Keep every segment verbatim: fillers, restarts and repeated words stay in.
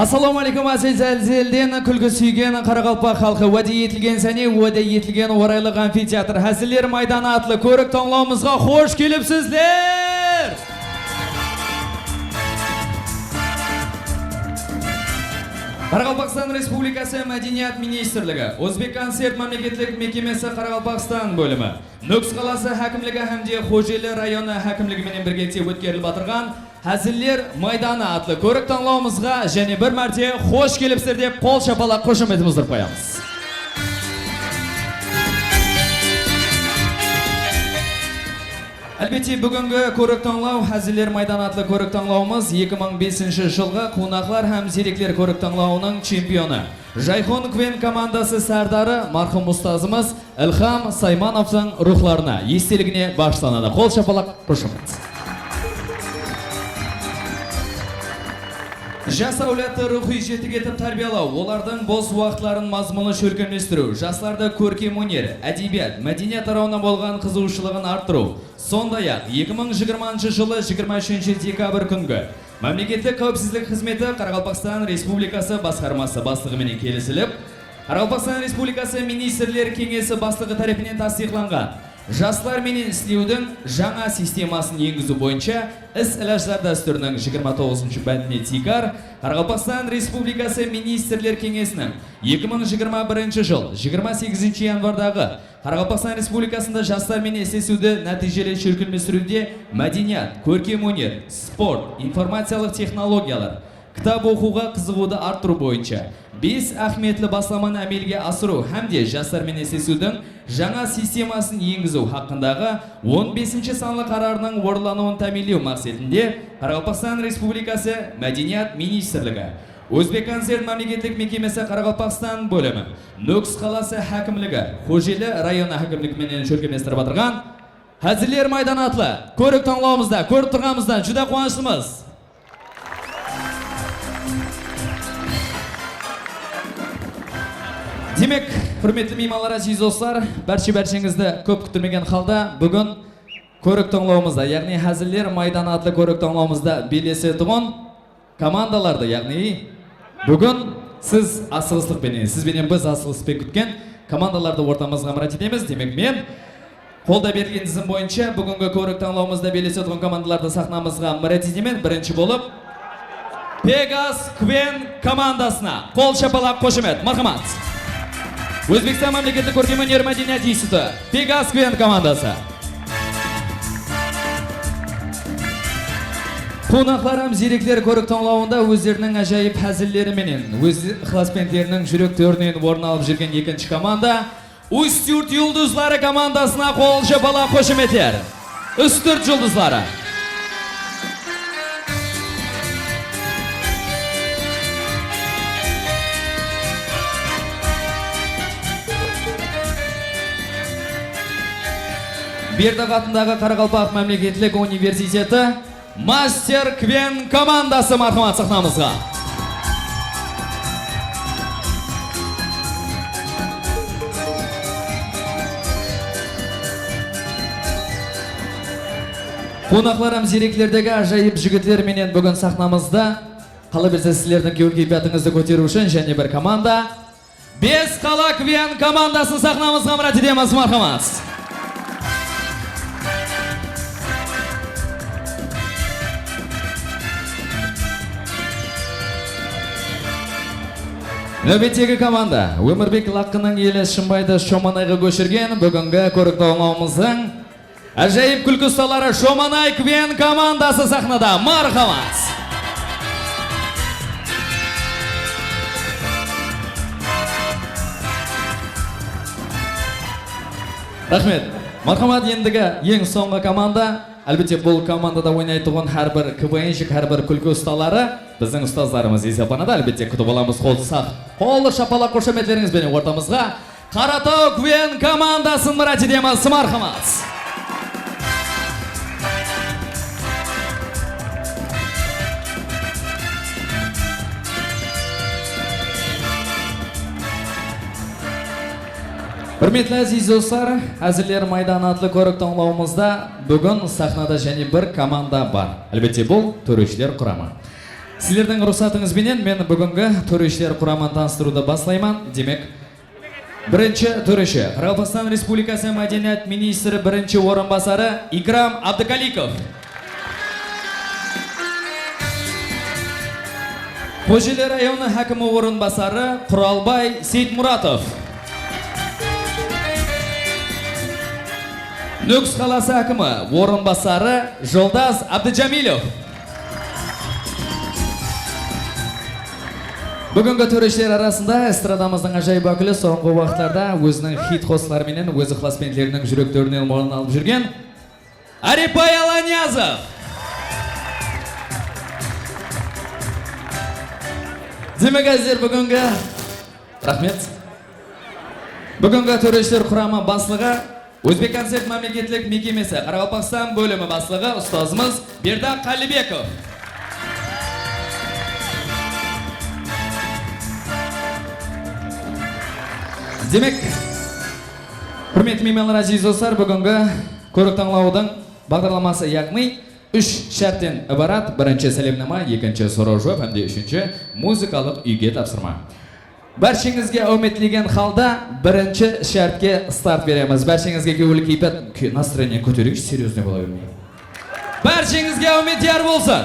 Assalawma aleykum, áziz házilden kúlki súygen qaraqalpaq xalqı. Wáde etilgen sáne, wáde etilgen oraylıq amfiteatr. Háziller maydanı atlı kórik tańlawımızǵa xosh kelipsizler! Qaraqalpaqstan Respublikası Mádeniyat ministrligi, Ózbekkoncert mámleketlik mekemesi Qaraqalpaqstan bólimi, Nókis qalası hákimligi hám de Xojeli rayonı hákimligi menen birgelikte ótkerilip atırǵan Háziller maydanı atlı kórik tańlawımızǵa jáne bir márte xosh kelipsizler dep qol shapalaq, xoshametimiz urıp qoyamız. Álbette, búgingi kórik tańlaw, Háziller maydanı atlı kórik tańlawımız eki mıń besinshi jılǵı Quwnaqlar hám ziyrekler kórik tańlawınıń chempionı, Jayxun Kven komandası sárdarı, marhum ustazımız Ilham Saymanovtıń ruwxlarına, esteligine baǵıshlanadı. Qol shapalaq, xoshamet. Jas áwladtı ruwxıy jetik etip tárbiyalaw, olardıń bos waqıtların mazmunlı shólkemlestiriw, jaslarda kórkem óner, ádebiyat, mádeniyat tarawına bolǵan qızıǵıwshılıǵın arttırıw, sonday-aq, eki mıń jigirmanshı jılı jigirma úshinshi dekabr kúngi Mámleketlik qáwipsizlik xızmeti Qaraqalpaqstan Respublikası Basqarması Baslıǵı menen kelisilip, Qaraqalpaqstan Respublikası Ministrler Keńesi Baslıǵı tárepinen tastıyıqlanǵan Jaslar menen islewdiń jańa sistemasın engiziw boyınsha is-ilajlar dástúriniń jigirma toǵızınshı bántine tiykar Qaraqalpaqstan Respublikası Ministrler Keńesiniń eki mıń jigirma birinshi jıl jigirma segizinshi yanvardaǵı Qaraqalpaqstan Respublikasında jaslar menen islesiwdi nátiyjeli shólkemlestiriwde mádeniyat, kórkem óner, sport, informaciyalıq texnologiyalar, kitap oqıwǵa qızıǵıwdı arttırıw boyınsha bes áhmiyetli baslamanı ámelge asırıw hám de jaslar menen islesiwdiń jańa sistemasın engiziw haqqındaǵı on besinshi sanlı qararınıń orınlanıwın támiyinlew maqsetinde Qaraqalpaqstan Respublikası Mádeniyat ministrligi, Ózbekkoncert mámleketlik mekemesi Qaraqalpaqstan bólimi, Nókis qalası hákimligi, Xojeli rayonı hákimligi menen shólkemlestirip atırǵan Háziller maydanı atlı kórik tańlawımızda kórip turǵanımızdan júdá quwanıshlımız. Demek, húrmetli miymanlar, áziz doslar, bárshe-bársheńizdi kóp kúttirmegen halda búgin kórik tańlawımızda, yaǵnıy Háziller maydanı atlı kórik tańlawımızda bellesetuǵın komandalardı, yaǵnıy búgin siz asıǵıslıq penen, siz benen biz asıǵıslıq penen kútken komandalardı ortamızǵa mirát etemiz. Demek, men qolda berilgen dizim boyınsha búgingi kórik tańlawımızda bellesetuǵın komandalardı saxnamızǵa mirát etemen. Birinshi bolıp Pegas Kven komandasına qol shapalaq, xoshamet, marhamat. Ózbekstan mámleketlik kórkem óner mádeniyat institutı, Pegas Kven komandası. Quwnaqlar hám ziyrekler kórik tańlawında ózleriniń ájayıp házilleri menen, óz ıqlasbentleriniń júrek tórinen orın alıp júrgen ekinshi komanda Ústyurt yuldızları komandasına qol shapalaq, xoshametler. Ústyurt yuldızları. Berdaq atındaǵı Qaraqalpaq mámleketlik universiteti Master Kven komandası, marhamat, saxnamızǵa. Quwnaqlar hám ziyreklerdegi ájayıp jigitler menen búgin saxnamızda, qalaberse, sizlerdiń kewil-keypiyatıńızdı kóteriw ushın jáne bir komanda. Bes qala Kven komandasın saxnamızǵa mirát etemiz, marhamat. Náwbettegi komanda, Ómirbek laqqınıń eli Shımbaydı Shomanayǵa kóshirgen, búgingi kórik tańlawımızdıń ájayıp kúlki ustaları Shomanay Kven komandası saxnada. Marhamat! Raxmet. Marhamat, endigi eń sońǵı komanda. Álbette, bul komandada oynaytuǵın hár bir K V N shik, hár bir kúlki ustaları biziń ustazlarımız esaplanadı. Álbette, kútip alamız qol saq, qol shapalaq, xoshametlerińiz benen ortamızǵa Qarataw Kven komandasın mirát etemiz. Marhamat. Húrmetli áziz doslar, Háziller maydanı atlı kórik tańlawımızda búgin saxnada jáne bir komanda bar. Álbette, bul tóreshiler quramı. Sizlerdiń ruxsatıńız benen men búgingi tóreshiler quramın tanıstırıwdı baslayman. Demek, birinshi tóreshi, Qaraqalpaqstan Respublikası Mádeniyat ministri birinshi orınbasarı Ikram Abdıkalikov. Xojeli rayonı hákimi orınbasarı Quralbay Seytmuratov. Nókis qalası hákimi orınbasarı Joldas Abdıjamilov. Búgingi tóreshiler arasında estradamızdıń ájayıp wákili, sońǵı waqıtlarda óziniń xit qosıqları menen óz ıqlasbentleriniń júreklerinen orın alıp júrgen Aripay Alaniyazov. Demek, ázizler, búgingi, raxmet. Búgingi tóreshiler quramı baslıǵı, Ózbekkoncert mámleketlik mekemesi Qaraqalpaqstan bólimi baslıǵı ustazımız Berdaq Qallibekov. Demek, húrmetli miymanlar, áziz dostlar, búgingi kórik tańlawdıń baǵdarlaması, yaǵnıy úsh shártten ibarat. Birinshi sálemnama, ekinshi soraw-juwap hám de úshinshi muzıkalıq úyge tapsırma. Bársheńizge áwmetlegen halda birinshi shártke start beremiz. Bársheńizge kewil keypiyat, ke-, настроение kóteriwshi, серьёзный bola bermey. Bársheńizge áwmet yar bolsın!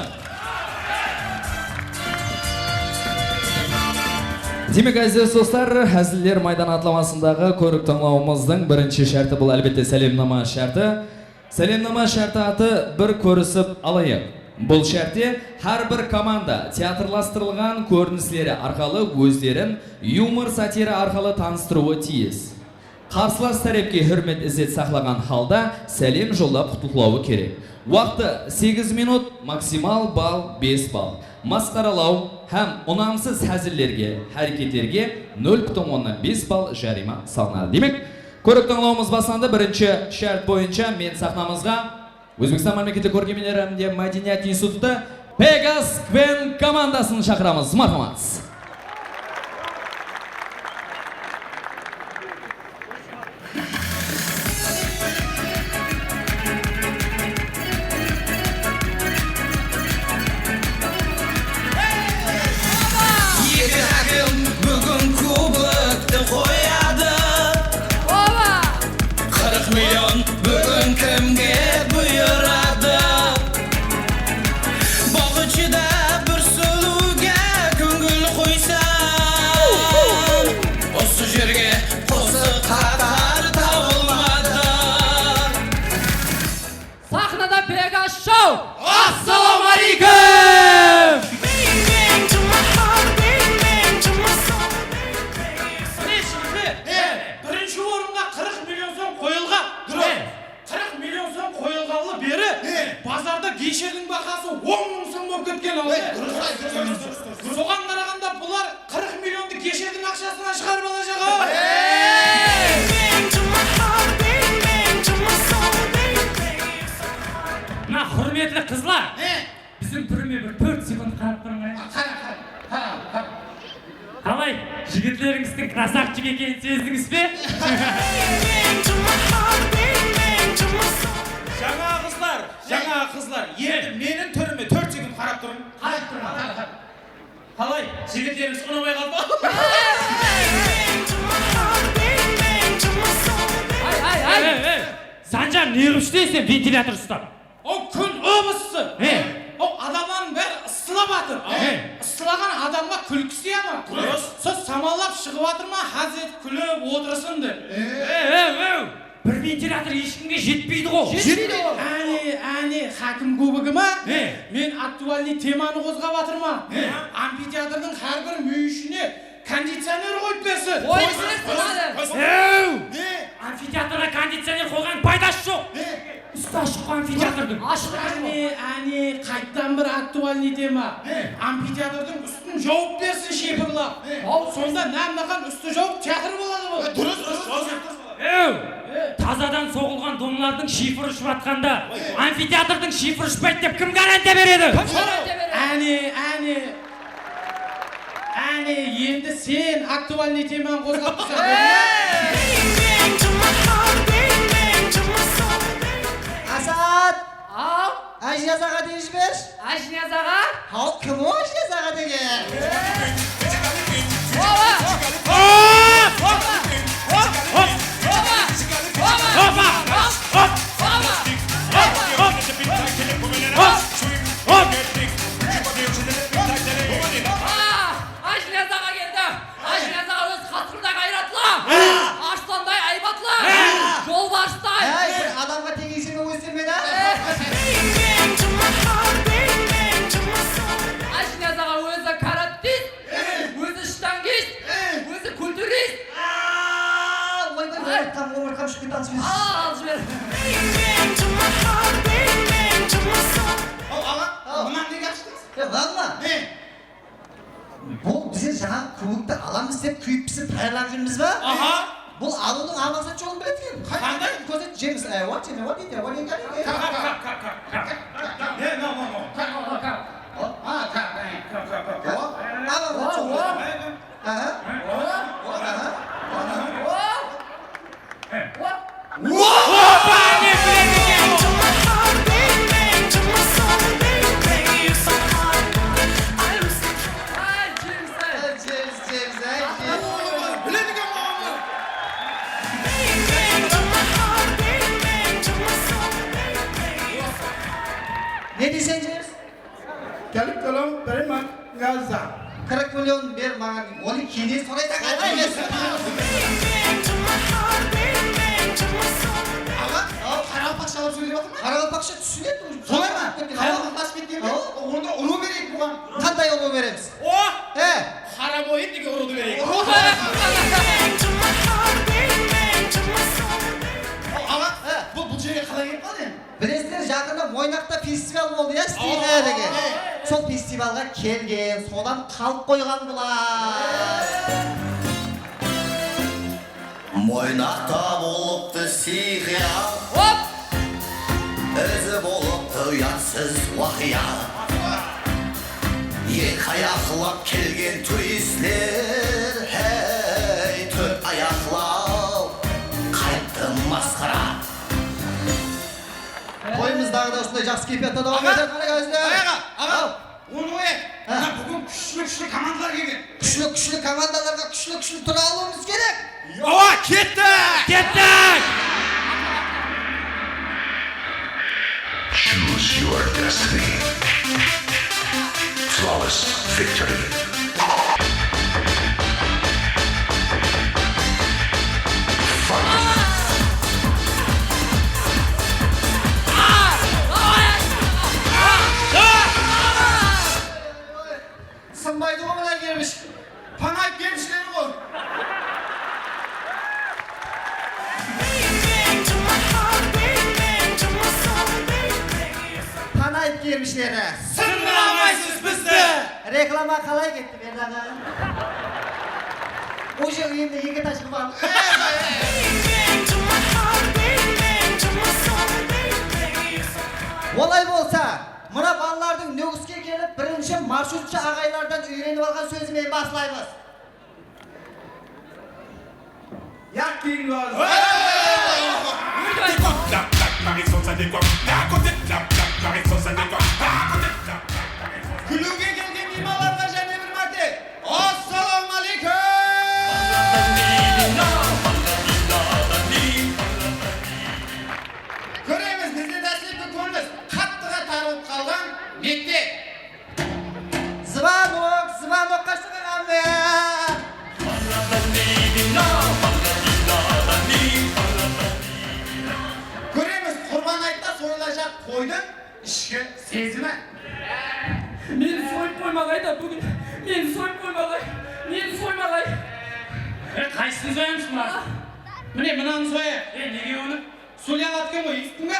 Demek, áziz dostlar, Háziller maydanı atlamasındaǵı kórik tańlawımızdıń birinshi shárti bul, álbette, sálemnama shárti. Sálemnama shárti atı bir kórisip alayıq. Bul shártte hár bir komanda teatrlastırılǵan kórinisleri arqalı ózlerin yumor, satira arqalı tanıstırıwı tiyis. Qarsılas tárepke húrmet-izzet saqlaǵan halda sálem jollap qutlıqlawı kerek. Waqtı segiz minut, maksimal ball bes ball. Masqaralaw hám unamsız házillerge, háreketlerge nol pútin onnan bes ball járiyma salınadı. Demek, kórik tańlawımız baslandı. Birinshi shárt boyınsha men saxnamızǵa Ózbekstan mámleketlik kórkem óner hám de mádeniyat institutı Pegas Kven komandasın shaqıramız. Marhamat. Eki hákim búgin kuboktı qoyadı. Oba! Qırq million búgin kimge buyıradı? Baqıtshıda bir sulıwga kóngil qoysam, usı jerge qosıq qatar tabılmadı. Saxnada Pegas Show! Assalawma aleykum! Bang, bang to my heart, bang, bang to my soul, bang, bang. Bilesiz be? He. Birinshi orınǵa qırq million som qoyılǵan. Durıs. He. Qırq million som qoyılǵanlı beri, he, bazarda Geyshirdiń bahası on mıń som bolıp ketken al. Ey, durıs, durıs, durıs, durıs. Soǵan qaraǵanda bular qırq milliondı Geyshirdiń aqshasınan shıǵarıp alajaq al. Ey! Bang to my heart, bang, bang to my soul, bang, bang. Mına, húrmetli qızlar, he, biziń túrime bir tórt sekund qarap turıń, qara. Qara, qara, qara, qara. Qalay, jigitlerińizdiń krasavchik ekenin sezdińiz be? Jańa qızlar, jańa qızlar, endi meniń túrime tórt sekund qarap turıń. Qarap turıń, qarap, qarap. Qalay, jigitlerimiz unamay qaldı ma? Ay, ay, ay! Ey, ey, ey! Sanjar, ne qılıp isleysiz sen ventilyator ustap? O kún ıp-ıssı. He. O adamlardıń bári ıssılap atır. He. Isılaǵan adamǵa kúlki sıyama? Durıs. Sol samallap shıǵıp atır ma, házir kúlip otırsın dep. Ew, ew, ew! Bir ventilator hesh kimge jetpeydi ǵo. Jetpeydi ǵo. Áne, áne, hákim kubogı ma? He. Men aktualnıy temanı qozǵap atırman. He. Amfiteatrdıń hár bir múyeshine kondicioner qoyıp bersin. Qoyıp bersin, qoyıp bersin. Ew! Ne? Amfiteatrǵa kondicioner qoyǵanıń paydası joq. Ne? Ústi ashıq ǵo amfiteatrdıń. Ashıq. Áne, áne, qayttan bir aktualnıy tema. Ne? Amfiteatrdıń ústin jawıp bersin shifrlap. Ne? Aw, sonda nán-naqan ústi jawıq teatr boladı bul. E, durıs, durıs, durıs. Ew! Tazadan soǵılǵan domlardıń shifrı ushıp atqanda, amfiteatrdıń shifrı ushpaydı dep kim garantiya beredi? Kim garantiya beredi? Áne, áne. Áne, endi sen aktualnıy temanı qozǵap tursań. Asad! Aw! Ájiniyaz aǵa dep jibershi. Ájiniyaz aǵa? Haw, kim o Ájiniyaz aǵa degen? Ájiniyaz aǵa keldi. Ájiniyaz aǵa óz qasqırday ǵayratlı. Arslanday aybatlı. Jolbarıstay. Áy, bir adamǵa teginsheńe ózden men, á? Ájiniyaz aǵa ózi karatist, ózi shtangist, ózi kulturist. Oyday, oyratqan, oyratqan shıǵıp kete alsın. Al, al jiber. Haw, aǵa, mınanı nege ashtıńız? Ya, valla. Ne? Bul bizler jańa kuboktı alamız dep kúyip-pisip tayarlanıp júrmiz ba? Aha. Bul alıwdıń alamsat jolın biledi eken. Qanday? Kórset, jeńis. E, what, what deydi, what deydi? Ne, no, no, no. Alamsat jolın. Aha. Aha. Opa, ne biledi eken? Ay, jeńis, ay. Jeńis, jeńis, ay, jeńis. Biledi eken, oǵan. Ne deyseń, jeńis? Qırq million ber maǵan, Gaza. Qırq million ber maǵan, onı keyin soraysań, qáne emes. Aǵa, qaraqalpaqshalap sóylep atır ma? Qaraqalpaqsha túsinedi. Solay ma? Qaraqalpaqshasıp ketken be? Onda urıw bereyik buǵan. Qanday urıw beremiz? O! He! Qara moyın degen urıwdı bereyik. Aǵa, bul, bul jerge qalay kelip qaldı endi? Bilesizler, jaqında Moynaqta festival boldı, ya, Stixa degen. Sol festivalǵa kelgen, sodan qalıp qoyǵan bular. Moynaqta bolıptı Stixa. Ózi bolıptı uyatsız waqıya. Eki ayaqlap kelgen turistler, hey, tórt ayaqlap qayttı masqara. Toyımız daǵı da usınday jaqsı keypiyatta dawam etedi, qáne, qáne, qáne. Aǵa, aǵa, onı qoyayıq. Mına búgin kúshli-kúshli komandalar kelgen. Kúshli-kúshli komandalarǵa kúshli-kúshli tura alıwımız kerek. Awa, kettik! Kettik! Choose your destiny. Flawless victory. Sınbaydı ǵo mına kelmish. Panayıp kelmishleri ǵo. Panayıp kelmishleri. Sındıra almaysız bizdi. Reklama qalay ketti, Berdi aǵa? Уже úyimde eki etaj qılıp aldım. Olay bolsa, mına balalardıń Nókiske kelip, birinshi marshrutshı aǵaylardan úyrenip alǵan sózi menen baslaymız. Yaq, keyin barıp. Kúliwge kelgen miymanlarǵa jáne bir márte assalawma áleykum! Kóremiz, bizde dáslepki kórinis qattıǵa tarılıp qalǵan mektep. Zvanok, zvanokqa shıǵaman men. Kóremiz, Qurban aytta soyılajaq qoydıń ishki sezimi. Meni soyıp qoymaǵay da búgin. Meni soyıp qoymaǵay. Meni soymaǵay. E, qaysısın soyamız mına? Mine, mınanı soyayıq. E, nege onı? Suli aladı eken ǵoy, esittiń be?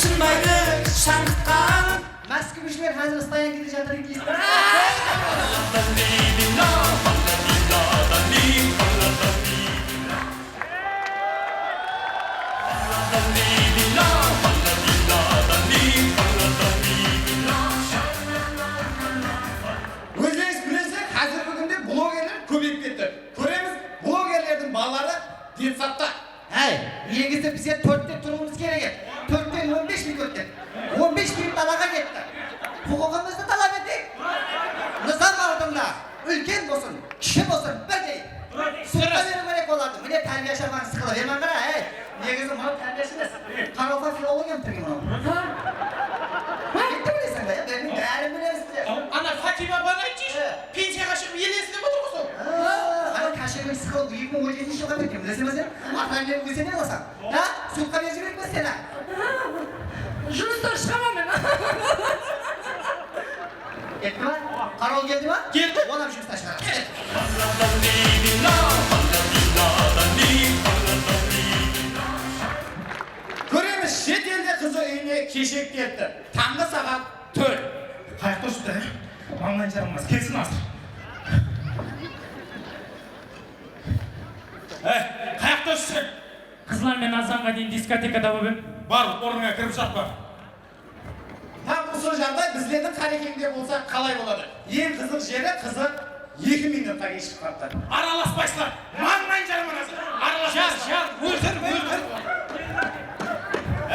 Shınbaydı shańqıtqan. Máskewshiler házir stoyankada jatır eken, esittiń be? Háy, negizinde bizler tórtte turıwımız kerek edi. Tórtten on bes minut ótti. On bes minut dalaǵa ketti. Huqıqımızdı talap eteyik. Nızam aldında úlken bolsın, kishi bolsın, birdey. Sudqa beriw kerek boladı. Mine, tárbiyashi aǵań sıqıla bermeń, qara, háy. Negizi mınaw tárbiyashi emes. Qaraqalpaq filologiyam bitirgen mınaw. Bitti bileseń be, ya, men bárin bilemiz de. Ana Fatima apanı aytshı, pensiyaǵa shıǵıp el esine otır ǵoy sol. Ana Kashirdiń sıqılıp eki mıń on jetinshi jılǵa ketken, bileseń be sen? Arqań menen ósene alasań. Ha? Sudqa berip jibereyik pe seni? Jumıstan shıǵaman men. Ketti ma? Qarawıl keldi ma? Keldi. Onı ham jumıstan shıǵaramız. Keledi. Kóremiz, shet elde qızı úyine keshigip kelipti. Tańǵı saǵat tórt. Qayaqta júrdi, e? Mańlayın jarılmas. Kelsin házir. Ey, qayaqta júrseń? Qızlar, men azanǵa deyin diskotekada bolıp edim. Bar, ornıńa kirip jat, bar. Tap usı jaǵday bizlerdiń Qarekeńde bolsa qalay boladı? Eń qızıq jeri, qızı eki minutqa keshigip qalıptı. Aralaspaysızlar. Mańlayın jaraman házir. Aralaspaysızlar. Jar, jar, óltir, óltir.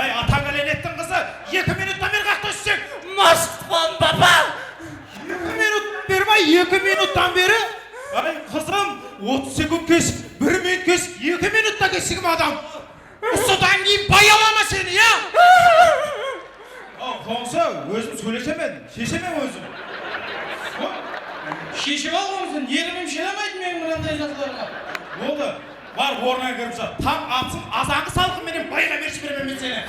Ey, atań álenettiń qızı, eki minuttan beri qayaqta júrseń? Mashqpan, papa! Eki minut bermey, eki minuttan beri. Ay, qızım, otız sekund kesh, bir minut kesh, eki minutta keshigim adam. Usıdan keyin bay alama seni, ya? Al, qońsı, ózim sóylesemen, sheshemen ózim. Sheship al, qońsı, nervim shıdamaydı meniń mınanday zatlarǵa. Boldı. Bar, ornına kirip jat. Tań atsın, azanǵı salqın menen bayǵa berip jiberemen men seni.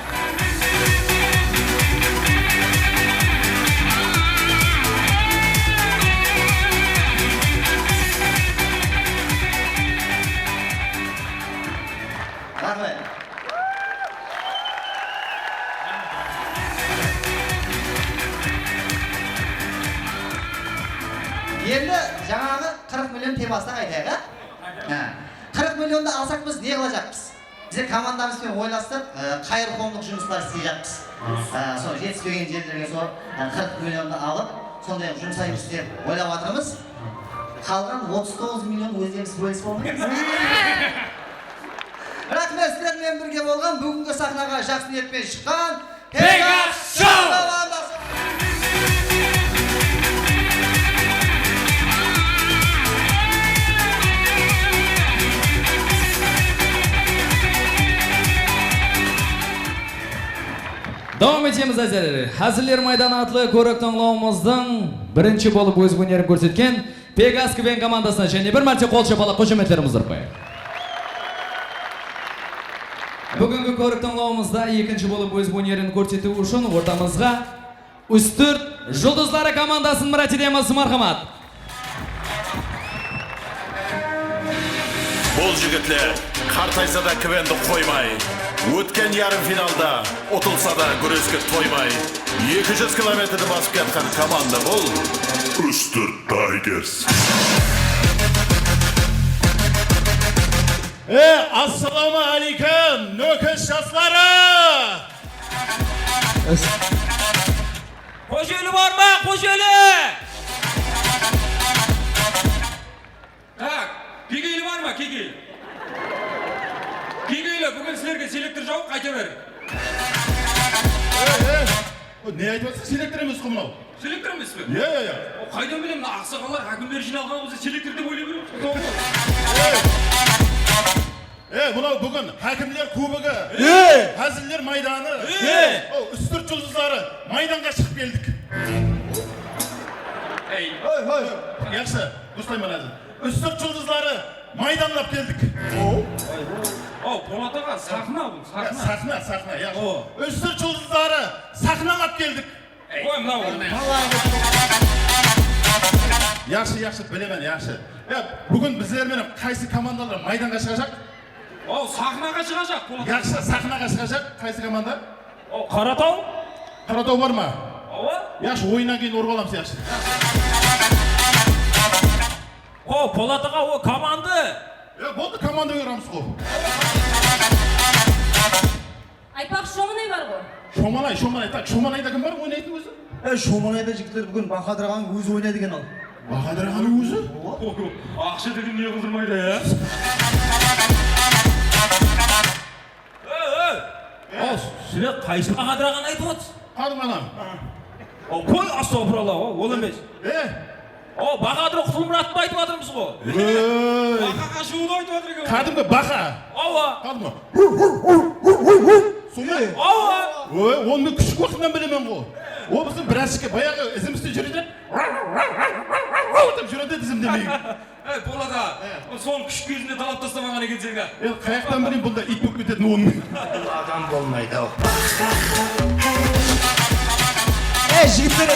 Raxmet. Endi jańaǵı qırq million temasına qaytayıq, á? Há. Qırq milliondı alsaq biz ne qılajaqpız? Bize komandamız benen oylastıq, e, qayırqomlıq jumıslar isleyjaqpız. E, sol jetispegen jerlerge sol, e, qırq milliondı alıp, sonday qılıp jumsaymız dep oylap atırmız. Qalǵan otız toǵız million ózlerimiz bólispey almayız. Raxmet, sizler menen birge bolǵan, búgingi saxnaǵa jaqsı niyet penen shıqqan Pegas Show! Dawam etemiz, ázizler. Háziller maydanı atlı kórik tańlawımızdıń birinshi bolıp óz ónerin kórsetken Pegas K V N komandasına jáne bir márte qol shapalaq, qoshametlerimiz urıp qoyayıq. Búgingi kórik tańlawımızda ekinshi bolıp óz ónerin kórsetiw ushın ortamızǵa Ústirt juldızları komandasın mirát etemiz, marhamat. Bul jigitler qartaysa da K V N-di qoymay, ótken yarım finalda utılsa da gúreske toymay, eki júz kilometrdi basıp kiyatqan komanda bul. Ústirt Tigers. E, assalawma áleykum, Nókis jasları! Xosheli bar ma, Xosheli? Tak, Kegeyli bar ma, Kegeyli? Kegeyli, búgin sizlerge selektor jawıq, qayta ber. Ey, ey. O, ne aytıp atsa, selektor emes qo mınaw. Selektor emes pe? Iya, iya, iya. O, qaydan bilem, mına aqsaqallar, hákimler jıynalǵan bolsa, selektor dep oylay beremiz. Ey. E, mınaw búgin hákimler kubogı, e, háziller maydanı, e, o, Ústirt juldızları maydanǵa shıǵıp keldik. Ey. Hoy, hoy. Yaqshı, durıslayman házir. Ústirt juldızları maydanlap keldik. O, Polat aǵa, saxna bul, saxna. Saxna, saxna, yaqshı. O. Ústirt juldızları saxnalap keldik. Qoy, mınaw. Yaqshı, yaqshı, bilemen, yaqshı. Ya, búgin bizler menen qaysı komandalar maydanǵa shıǵajaq? O, saxnaǵa shıǵajaq, Polat. Yaqshı, saxnaǵa shıǵajaq. Qaysı komanda? O, Qarataw. Qarataw bar ma? Awa. Yaqshı, oyınnan keyin urıp alamız, yaqshı. O, Polat aǵa, o, komanda. Ya, boldı, komanda uramız ǵo. Aytpaqshı, Shomanay bar ǵo. Shomanay, Shomanay. Tak, Shomanayda kim bar oynaytın ózi? E, Shomanayda jigitler búgin Bahadır aǵanıń ózi oynaydı eken al. Bahadır aǵanıń ózi? Aqsha degen ne qıldırmaydı, ya? Sizler qaysı Bahadır aǵanı aytıp atırsız? Qadım aǵam. O, qoy, astagfirullah, o, ol emes. E? O, Bahadır Qutılmuratovtı aytıp atırmız ǵo. Ey! Bahaǵa juwıdı aytıp atır eken. Kádimgi baha. Awa. Kádimgi. Sonday. Awa. Oy, onı men kúshik waqtımnan bilemen ǵo. O, biziń birashke bayaǵı izimizde júredi. Dep júredi, izimde men. Ey, Polat aǵa, sonı kúshik gezinde talap taslamaǵan ekenseń da. Endi qayaqtan bileyin, bunda iyt bolıp ketetin onı. Adam bolmaydı-aw. Ey, jigitler,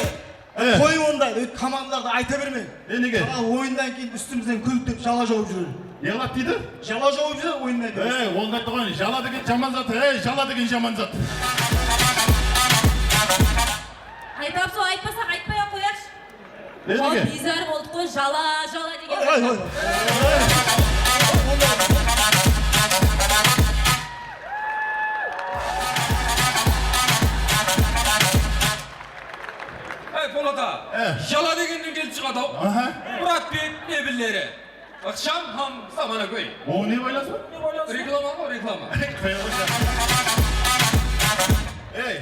qoyıń ondaydı, komandalardı ayta bermeń. E, nege? Oyınnan keyin ústimizden kúlip dep jala jawıp júr. Ne qıladı deydi? Jala jawıp júr oyınnan keyin. Ey, onday tuǵın, jala degen jaman zat, ey, jala degen jaman zat. Qaytap sol aytpasaq, aytpay-aq qoyayıqshı. Ne degen? Bizar boldıq ǵoy, jala, jala degen. Ay, ay, ay. Ey, Polat aǵa, jala degennen kelip shıǵadı-aw. Aha. Muratbek mebelleri. Ixsham hám zamanagóy. O ne baylanısı bar? Reklama ǵoy, reklama. Ey,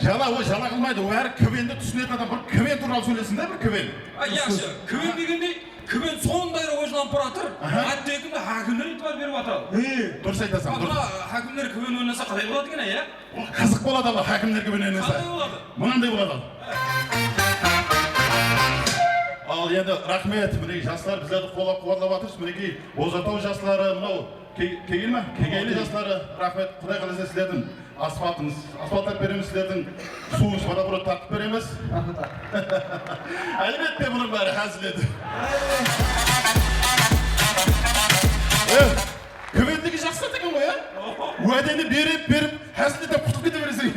jala, o jala qılmaydı, o bári kibendi túsinetin adam, bir kiben tuwralı sóylesin de, bir kiben. Ay, yaqshı, kiben degendey, kiben sonday rawajlanıp baratır. Aha. Hátteki hákimler itibar berip atır. Durıs aytasań, durıs. Mına hákimler kiben oynasa qalay boladı eken, ya? Ol qızıq boladı, ala, hákimler kiben oynasa. Qanday boladı? Mınanday boladı. Al, endi raxmet, minekey, jaslar bizlerdi qollap-quwatlap atırsız, minekey, Bozataw jasları, mınaw, Ke-, Kegeyli me? Kegeyli jasları, raxmet, Quday qálese sizlerdiń asfaltıńız, asfaltlap beremiz, sizlerdiń suwıńız, vodoprod tartıp beremiz. Raxmet, aǵa. Álbette, bunıń bári házil edi. Eh, kibendegi jaqsı zat eken ǵoy, ya? Wádeni berip, berip, házil etip qutılıp kete bereseń.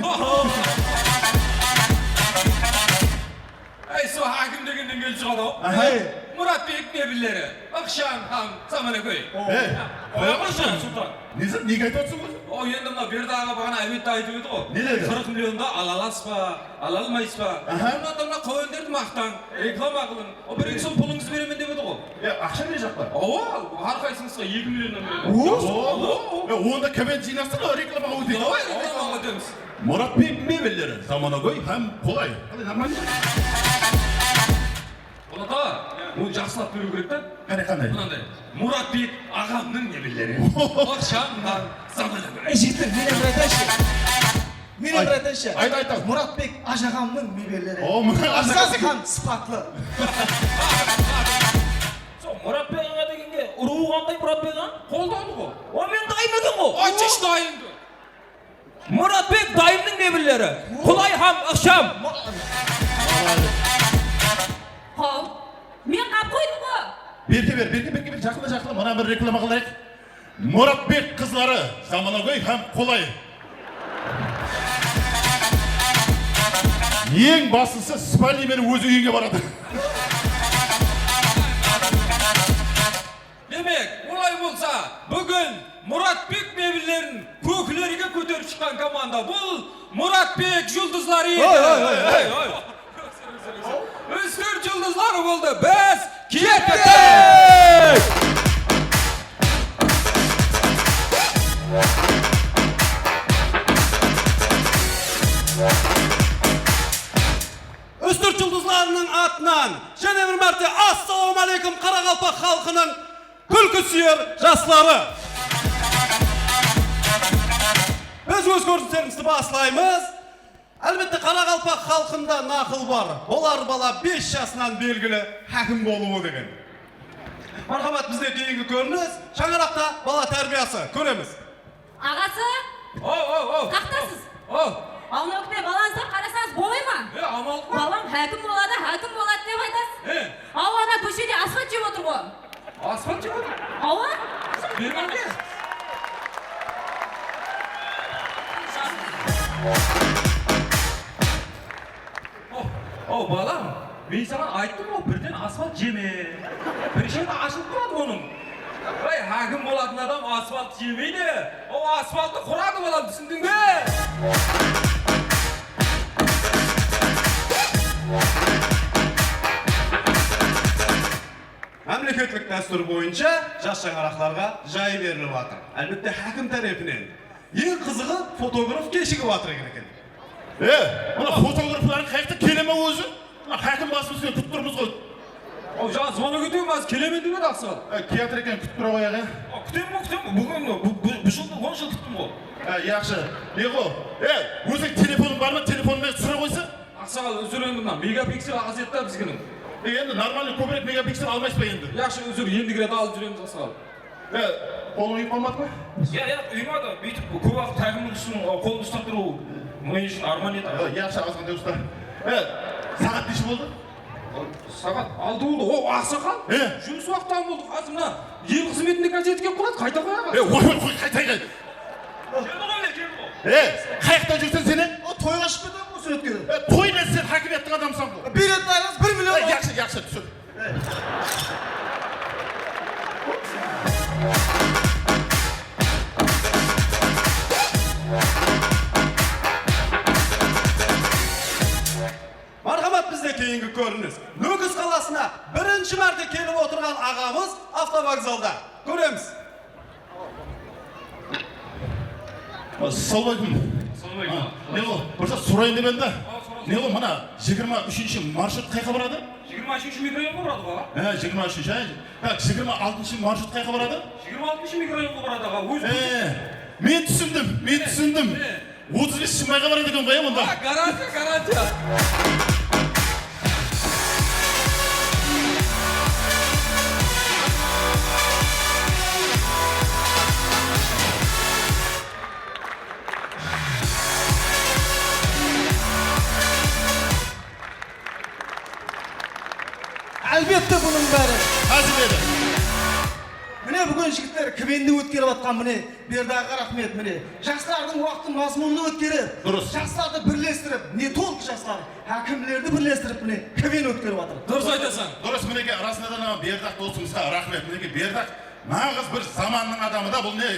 Ey, sol hákim degennen kelip shıǵadı-aw. Aha. Ey, Muratbek mebelleri, ıqsham hám zamanagóy. Ey, qoya qoyshı, Sultan. Ne zat, nege aytıp atırsań ózi? O, endi mına Berdi aǵa baǵana álbette aytıp edi ǵo. Ne dedi? Qırq millionda ala alasız ba, ala almaysız ba? Aha. Onnan da mına qáwenlerdi maqtań, reklama qılıń. O, bir-eki som pılıńızdı beremen dep edi ǵo. Ya, aqsha berejaq pa? Awa, hár qaysıńızǵa eki millionnan beredi. O? Awa. Ya, onda kiben jıynasın, reklamaǵa óteyik. Davay, reklamaǵa ótemiz. Muratbek mebelleri, zamanagóy hám qolay. Qalay, normalno? Polat aǵa, bunı jaqsılap beriw kerek ta. Qáne, qanday? Mınanday. Muratbek aǵamnıń mebelleri. Ixsham hám zamanagóy. Ey, jigitler, men bir aytayınshı. Men bir aytayınshı. Ayt, ayt, ayt. Muratbek ajaǵamnıń mebelleri. O, mına arzan hám sıpatlı. Sol Muratbek aǵa degenge urıwı qanday Muratbek aǵa? Qoldadı ǵo. O, men dayım eken ǵo. Aytshı dayıńdı. Muratbek dayımnıń mebelleri. Qolay hám ıqsham. Haw, men qap qoydım ǵo. Berke ber, berke, berke ber, jaqınla, jaqınla. Mına bir reklama qılayıq. Muratbek qızları, zamanagóy hám qolay. Eń baslısı, spalniy menen óz úyińe baradı. Demek, olay bolsa, búgin Muratbek mebellerin kóklerge kóterip shıqqan komanda bul Muratbek juldızları edi. Oy, oy, oy, oy. Oy, oy. Ústirt juldızları boldı. Biz kettik! Ústirt juldızlarınıń atınan jáne bir márte assalawma áleykum, qaraqalpaq xalqınıń kúlki súyer jasları! Biz óz kórinislerimizdi baslaymız. Álbette, qaraqalpaq xalqında naqıl bar. Bolar bala bes jasınan belgili hákim bolıwı degen. Marhamat, bizde keyingi kórinis, shańaraqta bala tárbiyası. Kóremiz. Aǵası! Ow, ow, ow! Qaqtasız? Ow! Awnawkte balańızǵa qarasańız bolay ma? E, amal bar. Balam hákim boladı, hákim boladı dep aytasız. E? Awa, ana kóshede asfalt jep otır ǵo. Asfalt jep otır? Awa. Bermenge. Ow, ow, balam, men saǵan ayttım ǵo, birden asfalt jeme. Bir jeri ashılıp turadı onıń. Ey, hákim bolatın adam asfalt jemeydi. Ol asfalttı quradı, balam, túsindiń be? Mámleketlik dástúr boyınsha jas shańaraqlarǵa jay berilip atır. Álbette, hákim tárepinen. Eń qızıǵı, fotograf keshigip atır eken eken. E, mına fotograflardıń qayaqta kele me ózi? Mına hákim basımız benen kútip turmız ǵoy. Aw, jańa zvonok etip edi, házir kelemen dep edi, aqsaqal. E, kiyatır eken, kútip tura qoyaq, e. Aw, kútemen ǵoy, kútemen. Búgin, bu, bu, bul jıldı on jıl kúttim ǵoy. E, yaqshı. Ne ǵo? E, óziń telefonıń bar ma? Telefonıń menen túsire qoysa? Aqsaqal, úzir endi, mına megapiksel az edi da bizginiń. E, endi normalnıy kóbirek megapiksel almaysız ba endi? Yaqshı, úzir, endigiredi alıp júremiz, aqsaqal. E, qolıń úyip qalmadı ma? Ya, ya, úymadı. Búytip kóp waqıt hákimniń ústin, qolın uslap turıw men ushın arman edi. E, yaqshı, azǵantay usta. E, saǵat neshe boldı? Saǵat altı boldı. O, aqsaqal. E? Jumıs waqtı tamam boldı. Házir mına el xızmetinde gazeta kelip qaladı, qayta qoyadı. E, oy, oy, qoy, qayta, qayta. Keldi ǵoy, mine, keldi ǵoy. E, qayaqta júrseń sen, e? O, toyǵa shıǵıp ketedi ǵoy, súwretke. E, toy ne, sen hákimiyattıń adamısań ǵoy. Beredi aylansın, bir million. E, yaqshı, yaqshı, túsir. Marhamat, bizde keyingi kórinis. Nókis qalasına birinshi márte kelip otırǵan aǵamız avtovokzalda. Kóremiz. Assalawma aleykum. Assalawma aleykum. A, ne ol? Bir zat sorayın dep edim da. A, sorań. Ne ol, mına jigirma úshinshi marshrut qayaqqa baradı? Jigirma úshinshi mikrorayonǵa baradı, aǵa. Há, jigirma úshinshi, há. Tak, jigirma altınshı marshrut qayaqqa baradı? Jigirma altınshı mikrorayonǵa baradı, aǵa. Ózi. E, men túsindim, men túsindim. E. Otız bes Shımbayǵa baradı eken ǵoy, ya, onda. A, garantiya, garantiya. Álbette, bunıń bári házil edi. Mine, búgin jigitler kvendi ótkerip atqan, mine, Berdaǵa raxmet, mine. Jaslardıń waqtın mazmunlı ótkerip, durıs, jaslardı birlestirip, ne tolıq jaslar, hákimlerdi birlestirip, mine, kven ótkerip atır. Durıs aytasań. Durıs, minekey, rasında da mına Berdaq dosımızǵa raxmet. Minekey, Berdaq naǵız bir zamannıń adamı da, bul ne?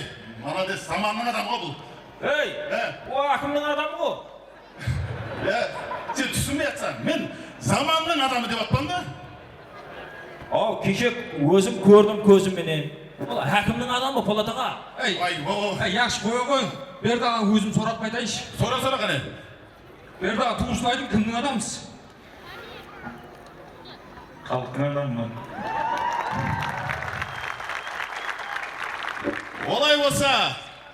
Molodec, zamannıń adamı ǵo bul. Ey, e, o hákimniń adamı ǵo. Ya, sen túsinbey atsań. Men zamannıń adamı dep atpan da. Aw, keshe ózim kórdim kózim menen. Ol hákimniń adamı, Polat aǵa. Ey, ay, o, ey, yaqshı, qoya qoyıń. Berdi aǵa, ózim sorap qaytayınshı. Sora, sora qáne. Berdi aǵa, tuwrısın aytıń, kimniń adamısız? Xalıqtıń adamıman. Olay bolsa,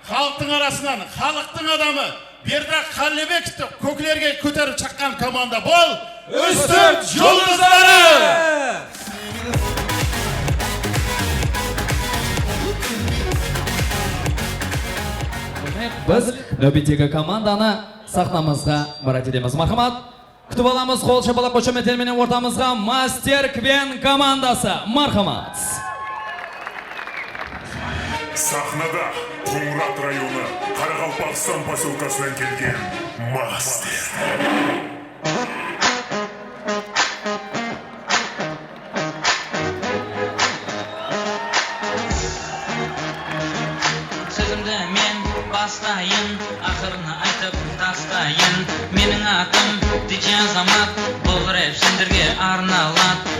xalıqtıń arasınan xalıqtıń adamı Berdaq Qallebekovtı kóklerge kóterip shaqqan komanda bul Ústirt juldızları! Biz náwbettegi komandanı saxnamızǵa dawat etemiz. Marhamat! Kútip alamız qol shapalaq, qoshametler menen ortamızǵa Master Kven komandası. Marhamat! Saxnada Qońırat rayonı Qaraqalpaqstan posyolkasınan kelgen Master. Sózimdi men baslayın, aqırın aytıp tastayın. Meniń atım D J Azamat, bul rep senlerge arnaladı.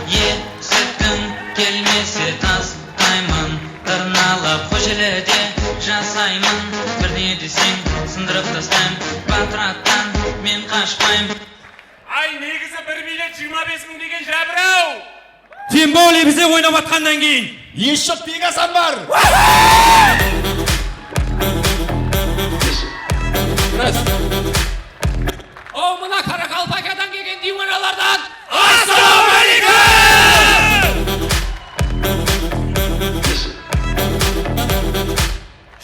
Esitkiń kelmese tastayman, tırnalap Xojelide jasayman. Bir ne deseń sındırıp tastayman, Batrattan men qashpayman. Ay, negizi bir bilet jigirma bes mıń degen jábir-aw! Тем более bizde oynap atqannan keyin. Ещё Pegasan bar! Ras. Aw, mına Qaraqalpaqstanan kelgen diywanalardan assalawma aleykum!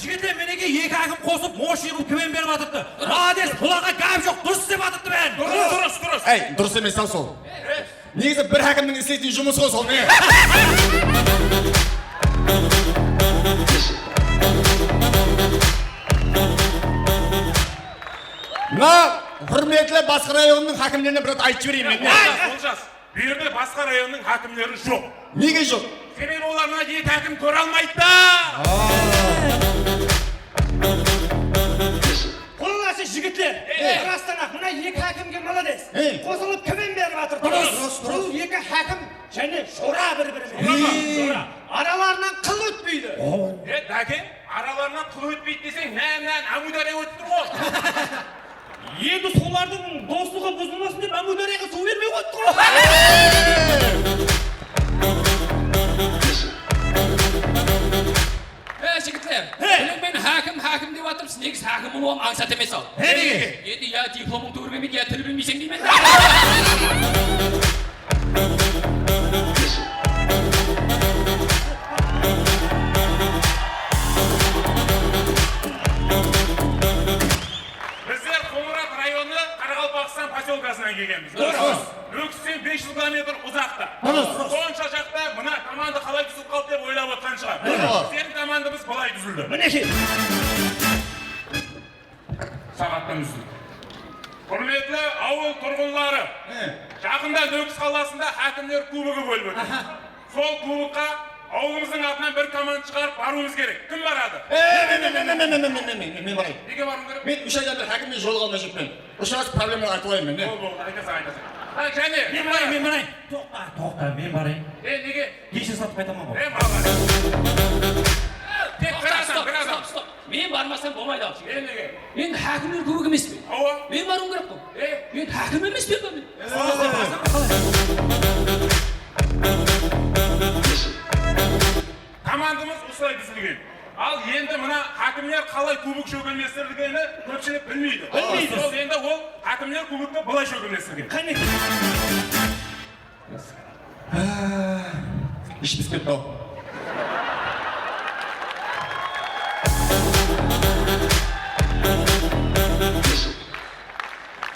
Jigitler, minekey, eki hákim qosıp, moshniy qılıp kven berip atırıptı. Durıs. Molodec, bul aǵa gáp joq, durıs islep atırıptı bárin. Durıs, durıs, durıs. Ey, durıs emes-aw sol. Negizi bir hákimniń isleytin jumısı ǵo sol, ne? Mına húrmetli basqa rayonnıń hákimlerine bir zat aytıp jibereyin men, ne? Ay, Oljas, Oljas. Bu jerde basqa rayonnıń hákimleri joq. Nege joq? Sebebi olar mına eki hákim kóre almaydı da. Aa. Qullası, jigitler, ey, rastan-aq, mına eki hákimge molodec. Ey. Qosılıp kven berip atır. Durıs, durıs. Bul eki hákim jáne jora bir-birine. Jora ma? Ey. Jora. Aralarınan qıl ótpeydi. O. E, Dáke, aralar Qul ótpeydi deseń, nán, nán, Ámiwdárya ótip tur ǵoy. Endi solardıń doslıǵı buzılmasın dep Ámiwdáryaǵa suw bermey qoyıptı ǵoy. He, jigitler, he, bilemen, hákim, hákim dep atırsız, negizi hákim bolıwım ańsat emes-aw. He, nege? Endi ya diplomıń tuwrı kelmeydi, ya til bilmeyseń deymen. Bizler Qońırat rayonı Qaraqalpaqstan posyolkasınan kelgenbiz. Durıs. Nókisten bes júz kilometr uzaqta. Durıs. Sonsha jaqta mına komanda qalay dúzilip qaldı dep oylap otqan shıǵar. Durıs. Bizlerdiń komandamız bılay dúzildi. Minekey. Saǵattan úzildi. Húrmetli awıl turǵınları, he, jaqında Nókis qalasında hákimler kubogı bolıp ótedi. Aha. Sol kubokqa awılımızdıń atınan bir komanda shıǵarıp barıwımız kerek. Kim baradı? E, men, men, men, men, men, men, men, men, men barayın. Nege barıwım kerek? Men úsh aydan beri hákimmen jolıǵa almay júrmen. Ushırasıp, problemalar aytıp alayın men, ne? Bol, bol, aytasań, aytasań. Ha, jáne, men barayın, men barayın. Toqta, toqta, men barayın. E, nege? Keshir satıp qaytaman ǵoy. E, maǵan. Tek bir adam, bir adam. Stop, stop, stop. Men barmasam bolmaydı al. E, nege? Endi hákimler kóbek emes pe? Awa. Men barıwım kerek ǵoy. E? Men hákim emes pe men? E. Komandamız usılay dúzilgen. Al endi mına hákimler qalay kubok shókemlestirgeni kópshilik bilmeydi. Bilmeydi. Sol endi ol hákimler kubokti bılay shókemlestirgen. Qáne. Ish pisip ketti-aw.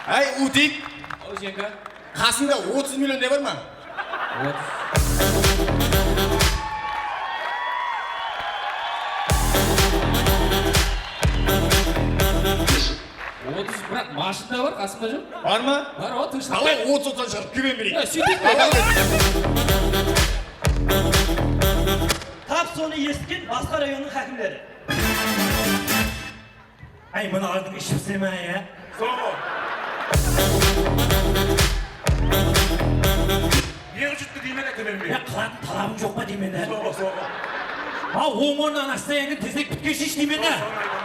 Áy, Útik. Aw, Jenka. Qasında otız million ne bar ma? Otız. Otız, biraq mashina bar, qasımda joq. Bar ma? Bar, o, tınıshlap. Qalay otız otsan shıǵarıp kúyben bereyik. Ya, sóyteyik. Tap sonı esitken basqa rayonnıń hákimleri. Ay, mınalardıń ishi pise ma, ya? Soǵı. Ne ushıttı deymen, ákelenbey. Ya, qılatın talabıń joq pa deymen, á? Soǵı, soǵı. Ha, oń ornınan astayın, tezirek pitke shesh deymen, á? Soǵı, soǵı aytaman.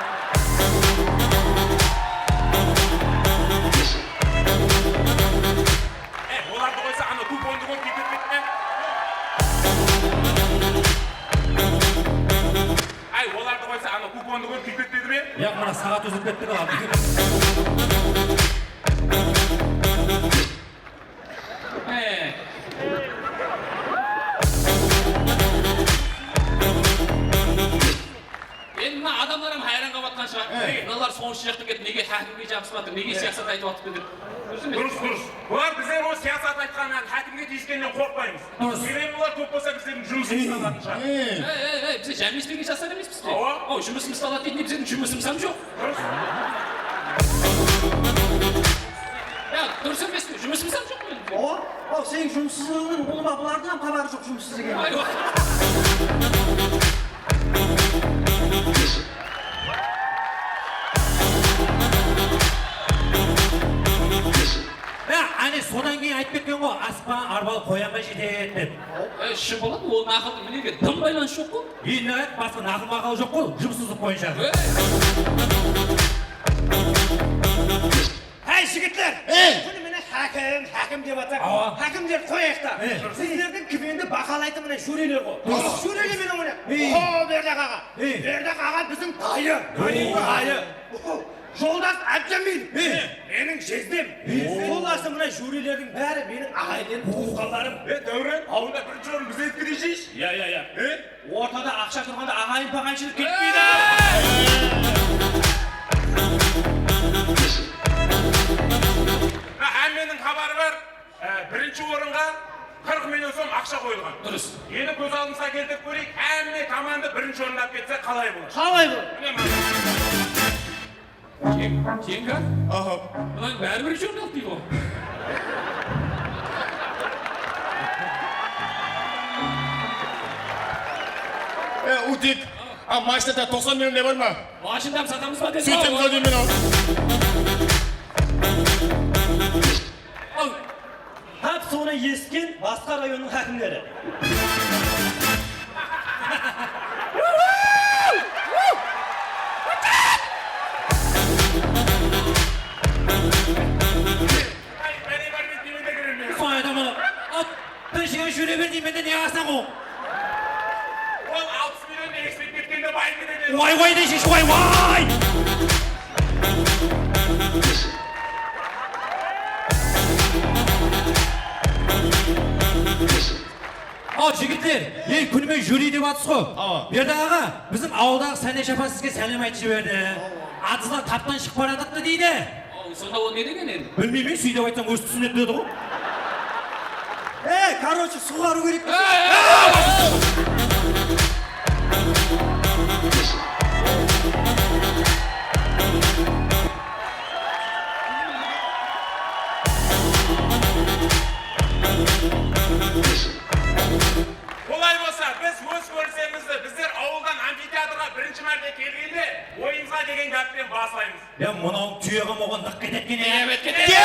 E, olardı qoysa, ana kupondı qoyıp ketpedi me? Ay, olardı qoysa, ana kupondı koyıp kiyip ketpedi me? Ya, mına saǵat úzilip ketti ǵoy. He. Endi mına adamlar hám hayran qalıp atqan shıǵar. He. Mınalar sonsha jaqtan kelip, nege hákimge jabısıp atır, nege siyasat aytıp atıp atır dep. Durıs, durıs. Bular bizler o siyasat aytqanınan, hákimge tiyiskeninen qorqpaymız. Durıs. Sebebi bular kóp bolsa bizlerdiń jumısımızdı alatın shıǵar. Ey, ey, ey, bizler jámilespigen jaslar emespiz pe? Awa. Aw, jumısımızdı aladı deydi, bizlerdiń jumısımız hám joq. Durıs. Ya, durıs emes pe? Jumısımız hám joq. Awa, aw, seniń jumıssızlıǵıńnan ulıwma bulardıń hám xabarı joq jumıssız eken. Ay, awa. Ya, áne, sodan keyin aytıp ketken ǵoy, asıqpaǵan arbalı qoyanǵa jetedi dep. E, shın boladı, ol naqıldıń mine dim baylanısı joq ǵoy. Endi ayt, basqa naqıl-maqal joq ǵoy, jumıssızlıq boyınsha. Ey! Háy, jigitler! Ey! Kúni mine hákim, hákim dep atsaq, awa, hákimlerdi qoyayıq ta. Ey! Sizlerdiń kibindi bahalaytın mine jóreler ǵoy. Durıs. Jóreler menen oynayıq. Ey! Ho, Berdaq aǵa! Ey! Berdaq aǵa biziń dayı! Dayı! Dayı! Joldas Ábjamil! Ey! Meniń jezdem! Ey! Sol jaqta mına jórelerdiń bári meniń aǵayinlerim, tuwısqanlarım. E, Dáwren, awılda birinshi orın bizdeki deyshiyshi. Ya, ya, ya. E? Ortada aqsha turǵanda aǵayin-paǵaynshılıq ketpeydi. Hámmeniń xabarı bar. E, birinshi orınǵa qırq million som aqsha qoyılǵan. Durıs. Endi kóz aldımızǵa keltirip kóreyik, hámme komanda birinshi orındı alıp ketse qalay boladı? Qalay boladı? Mine, mana. Jeń-, Jenka? Aha. Mınań bári birinshi orın aldı deydi ǵoy. E, Útik. A, mashinada toqsan million ne bar ma? Mashinada satamız ba dedim. Sóytemiz-aw deymen-aw. Al. Tap sonı esitken basqa rayonnıń hákimleri. Sonı aytaman, at, tınıshıńa júre ber deymen de, ne qılasań ol? Ol alpıs million ekspert ketkende bayım ketedi. Way, way deshi, way, way! Al, jigitler, ey, kúnime júri dep atırsız ǵo. Awa. Berdi aǵa, biziń awıldaǵı Sáne Shapan sizge sálem aytıp jiberdi. Atızlar taptan shıǵıp baratırıptı deydi. Aw, sonda ol ne degen edi? Bilmeymen, sóytip aytsań ózi túsinedi dedi ǵo. Ey, короче, suwǵarıw kerek. Ey, ey, ey! Olay bolsa, biz óz kórisimizdi, bizler awıldan amfiteatrǵa birinshi márte kelgende, oyınımızǵa degen gápten baslaymız. Ya, mınaw túye ǵam oǵan nıq ketedi eken, ya. Ketedi!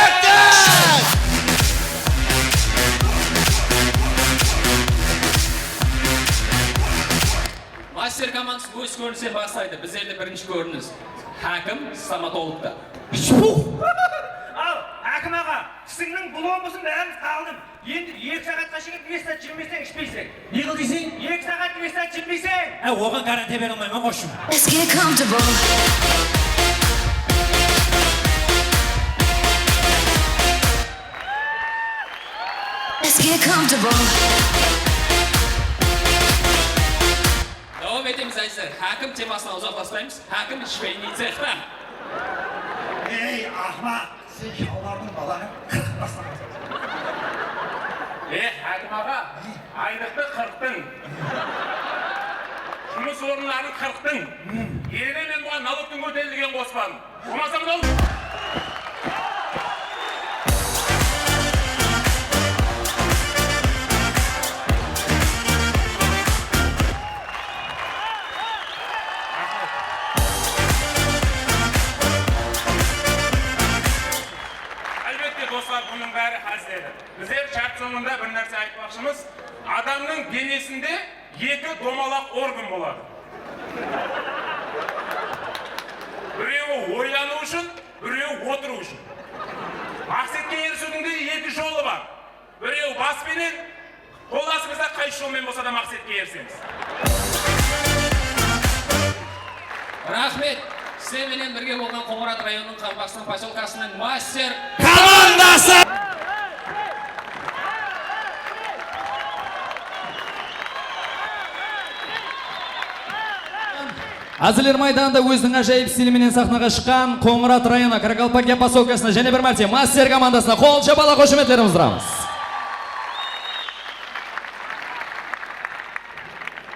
Master komandası óz kórinisen baslaydı. Bizlerde birinshi kórinis. Hákim stomatologta. Shuh! Al, Hákim aǵa, tisińniń bul omısın bárin saldım. Endi eki saatqa shekem bir zat jemeyseń, ishpeyseń. Ne qıl deyseń? Eki saat bir zat jemeyseń. Á, oǵan garantiya bere almayman, qoshım. Let's get comfortable. Let's get comfortable. Dawam etemiz, ázizler. Hákim temasınan uzaqlaspaymız. Hákim shveyniy cexta. Ey, axmaq! Sen shawlardıń balaǵın qırqıp taslaǵansań. E, Hákim aǵa, aylıqtı qırqtıń. Jumıs orınların qırqtıń. Ele men buǵan nalogtıń kóterilgenin qospadım. Bolmasa mınaw. Álbette, doslar, bunıń bári házil edi. Bizler shárt sońında bir nárse aytpaqshımız. Adamnıń denesinde eki domalaq organ boladı. Birewi oylanıw ushın, birewi otırıw ushın. Maqsetke erisiwdiń de eki jolı bar. Birew bas penen, qol astımızda qaysı jol menen bolsa da maqsetke erisemiz. Raxmet! Sizler menen birge bolǵan Qońırat rayonınıń Qarabaqstan posyolkasınıń master komandası! Házirler maydanında óziniń ájayıp stili menen saxnaǵa shıqqan Qońırat rayonı Qaraqalpaqya posyolkasına jáne bir márte master komandasına qol shapalaq, xoshametlerimizdi uzatamız.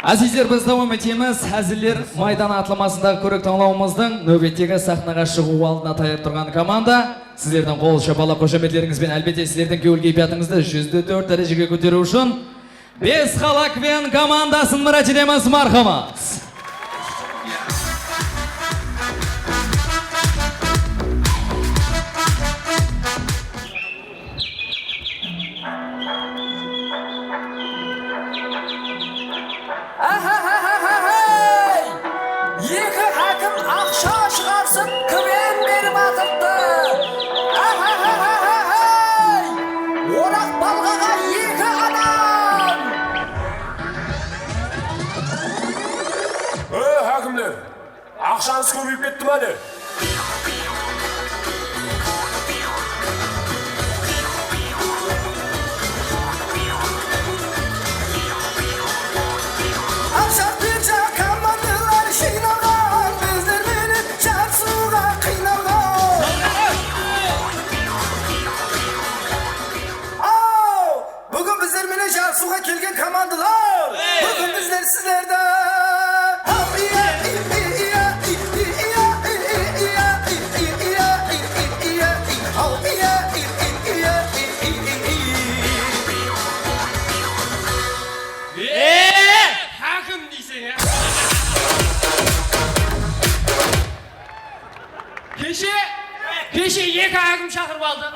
Ázizler, biz dawam etemiz. Házirler maydanı atlamasındaǵı kórek tańlawımızdıń náwbettegi saxnaǵa shıǵıwı aldına tayarlap turǵan komanda. Sizlerdiń qol shapalaq, xoshametlerińiz benen, álbette, sizlerdiń kewil keypiyatıńızdı júz de tórt dárejege kóteriw ushın Bes Qalaq Kven komandasın mirát etemiz, marhamat! Áhá-há-há-háy! Eki hákim aqsha shıǵarsıp, kven berip atırıptı. Áhá-há-há-háy! Oraq balǵaǵa eki adam! Ey, hákimler! Aqshańız kóbeyip ketti me áne? Aqsha birja komandalar jıynalǵan, bizler menen jarısıwǵa qıynalǵan. Aw! Búgin bizler menen jarısıwǵa kelgen komandalar! Ey! Búgin bizler sizlerdi! Haw, iya, i, i, iya, i, i, iya, i, i, iya, i, i, iya, i, i, iya, i, haw, iya, i, i, iya, i, i, i, i. Ee, hákim deyseń, ya. Keshe, keshe eki hákim shaqırıp aldı.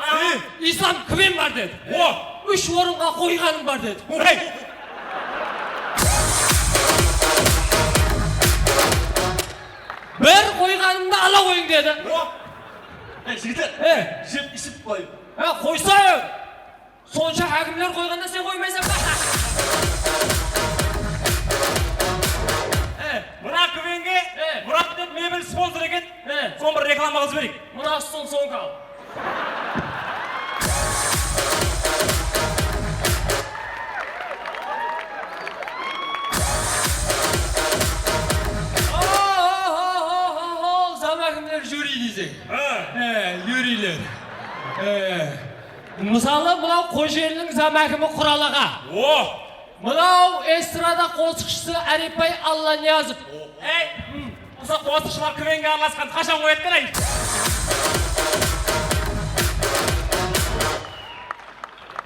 Islam kimin bar dedi. O! Úsh orınǵa qoyǵanım bar dedi. Hey! Bir qoyǵanımdı ala qoyıń dedi. O! Ey, jigitler, e, jep iship qoyıń. E, qoysayıq! Sonsha hákimler qoyǵanda sen qoymaysań ba? E, mına Kvenge, e, Murat dep mebel sponsor eken. E. Soń bir reklama qılıp jibereyik. Mına stol sońka al. Zam hákimler júriy deyseń. Há. Há, júriyler. Há. Mısalı, mınaw Xojeliniń zam hákimi Qural aǵa. O! Mınaw estrada qosıqshısı Árepbay Allaniyazov. Ey, usı qosıqshılar Kvenge aralasqandı qashan qoyadı eken, ay?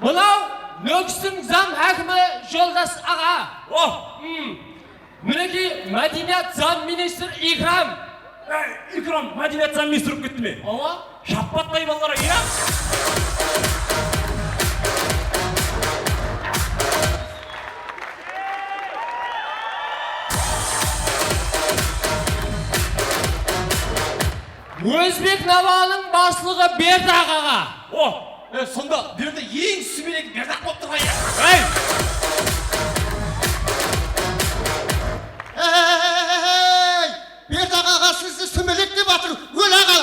Mınaw Nókistiń zam hákimi Joldas aǵa. Oh! Minekey, mádeniyat zam ministr Ikram. Ey, Ikram, mádeniyat zam ministr bolıp ketti me? Awa. Shappattay balalar, iya. Ózbek Nawanıń baslıǵı Berdaq aǵa. O, e, sonda Berdi eń súbelek Berdaq bolıp turǵan, iya. Ey! Ey! Berdaq aǵa sizi súmelek dep atır, óle qal.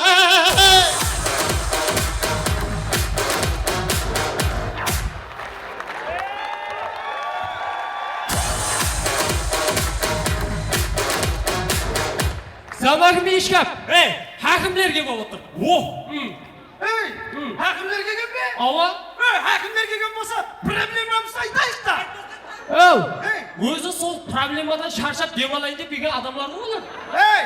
Zam hákimi Ishkap. Ey! Hákimlerge bolıp tur. Oh! Ey, hákimler kelgen be? Awa. Ey, hákimler kelgen bolsa, problemamızdı aytayıq ta. Ow, ózi sol problemadan sharshap dem alayın dep kelgen adamlar ǵoy olar. Ey,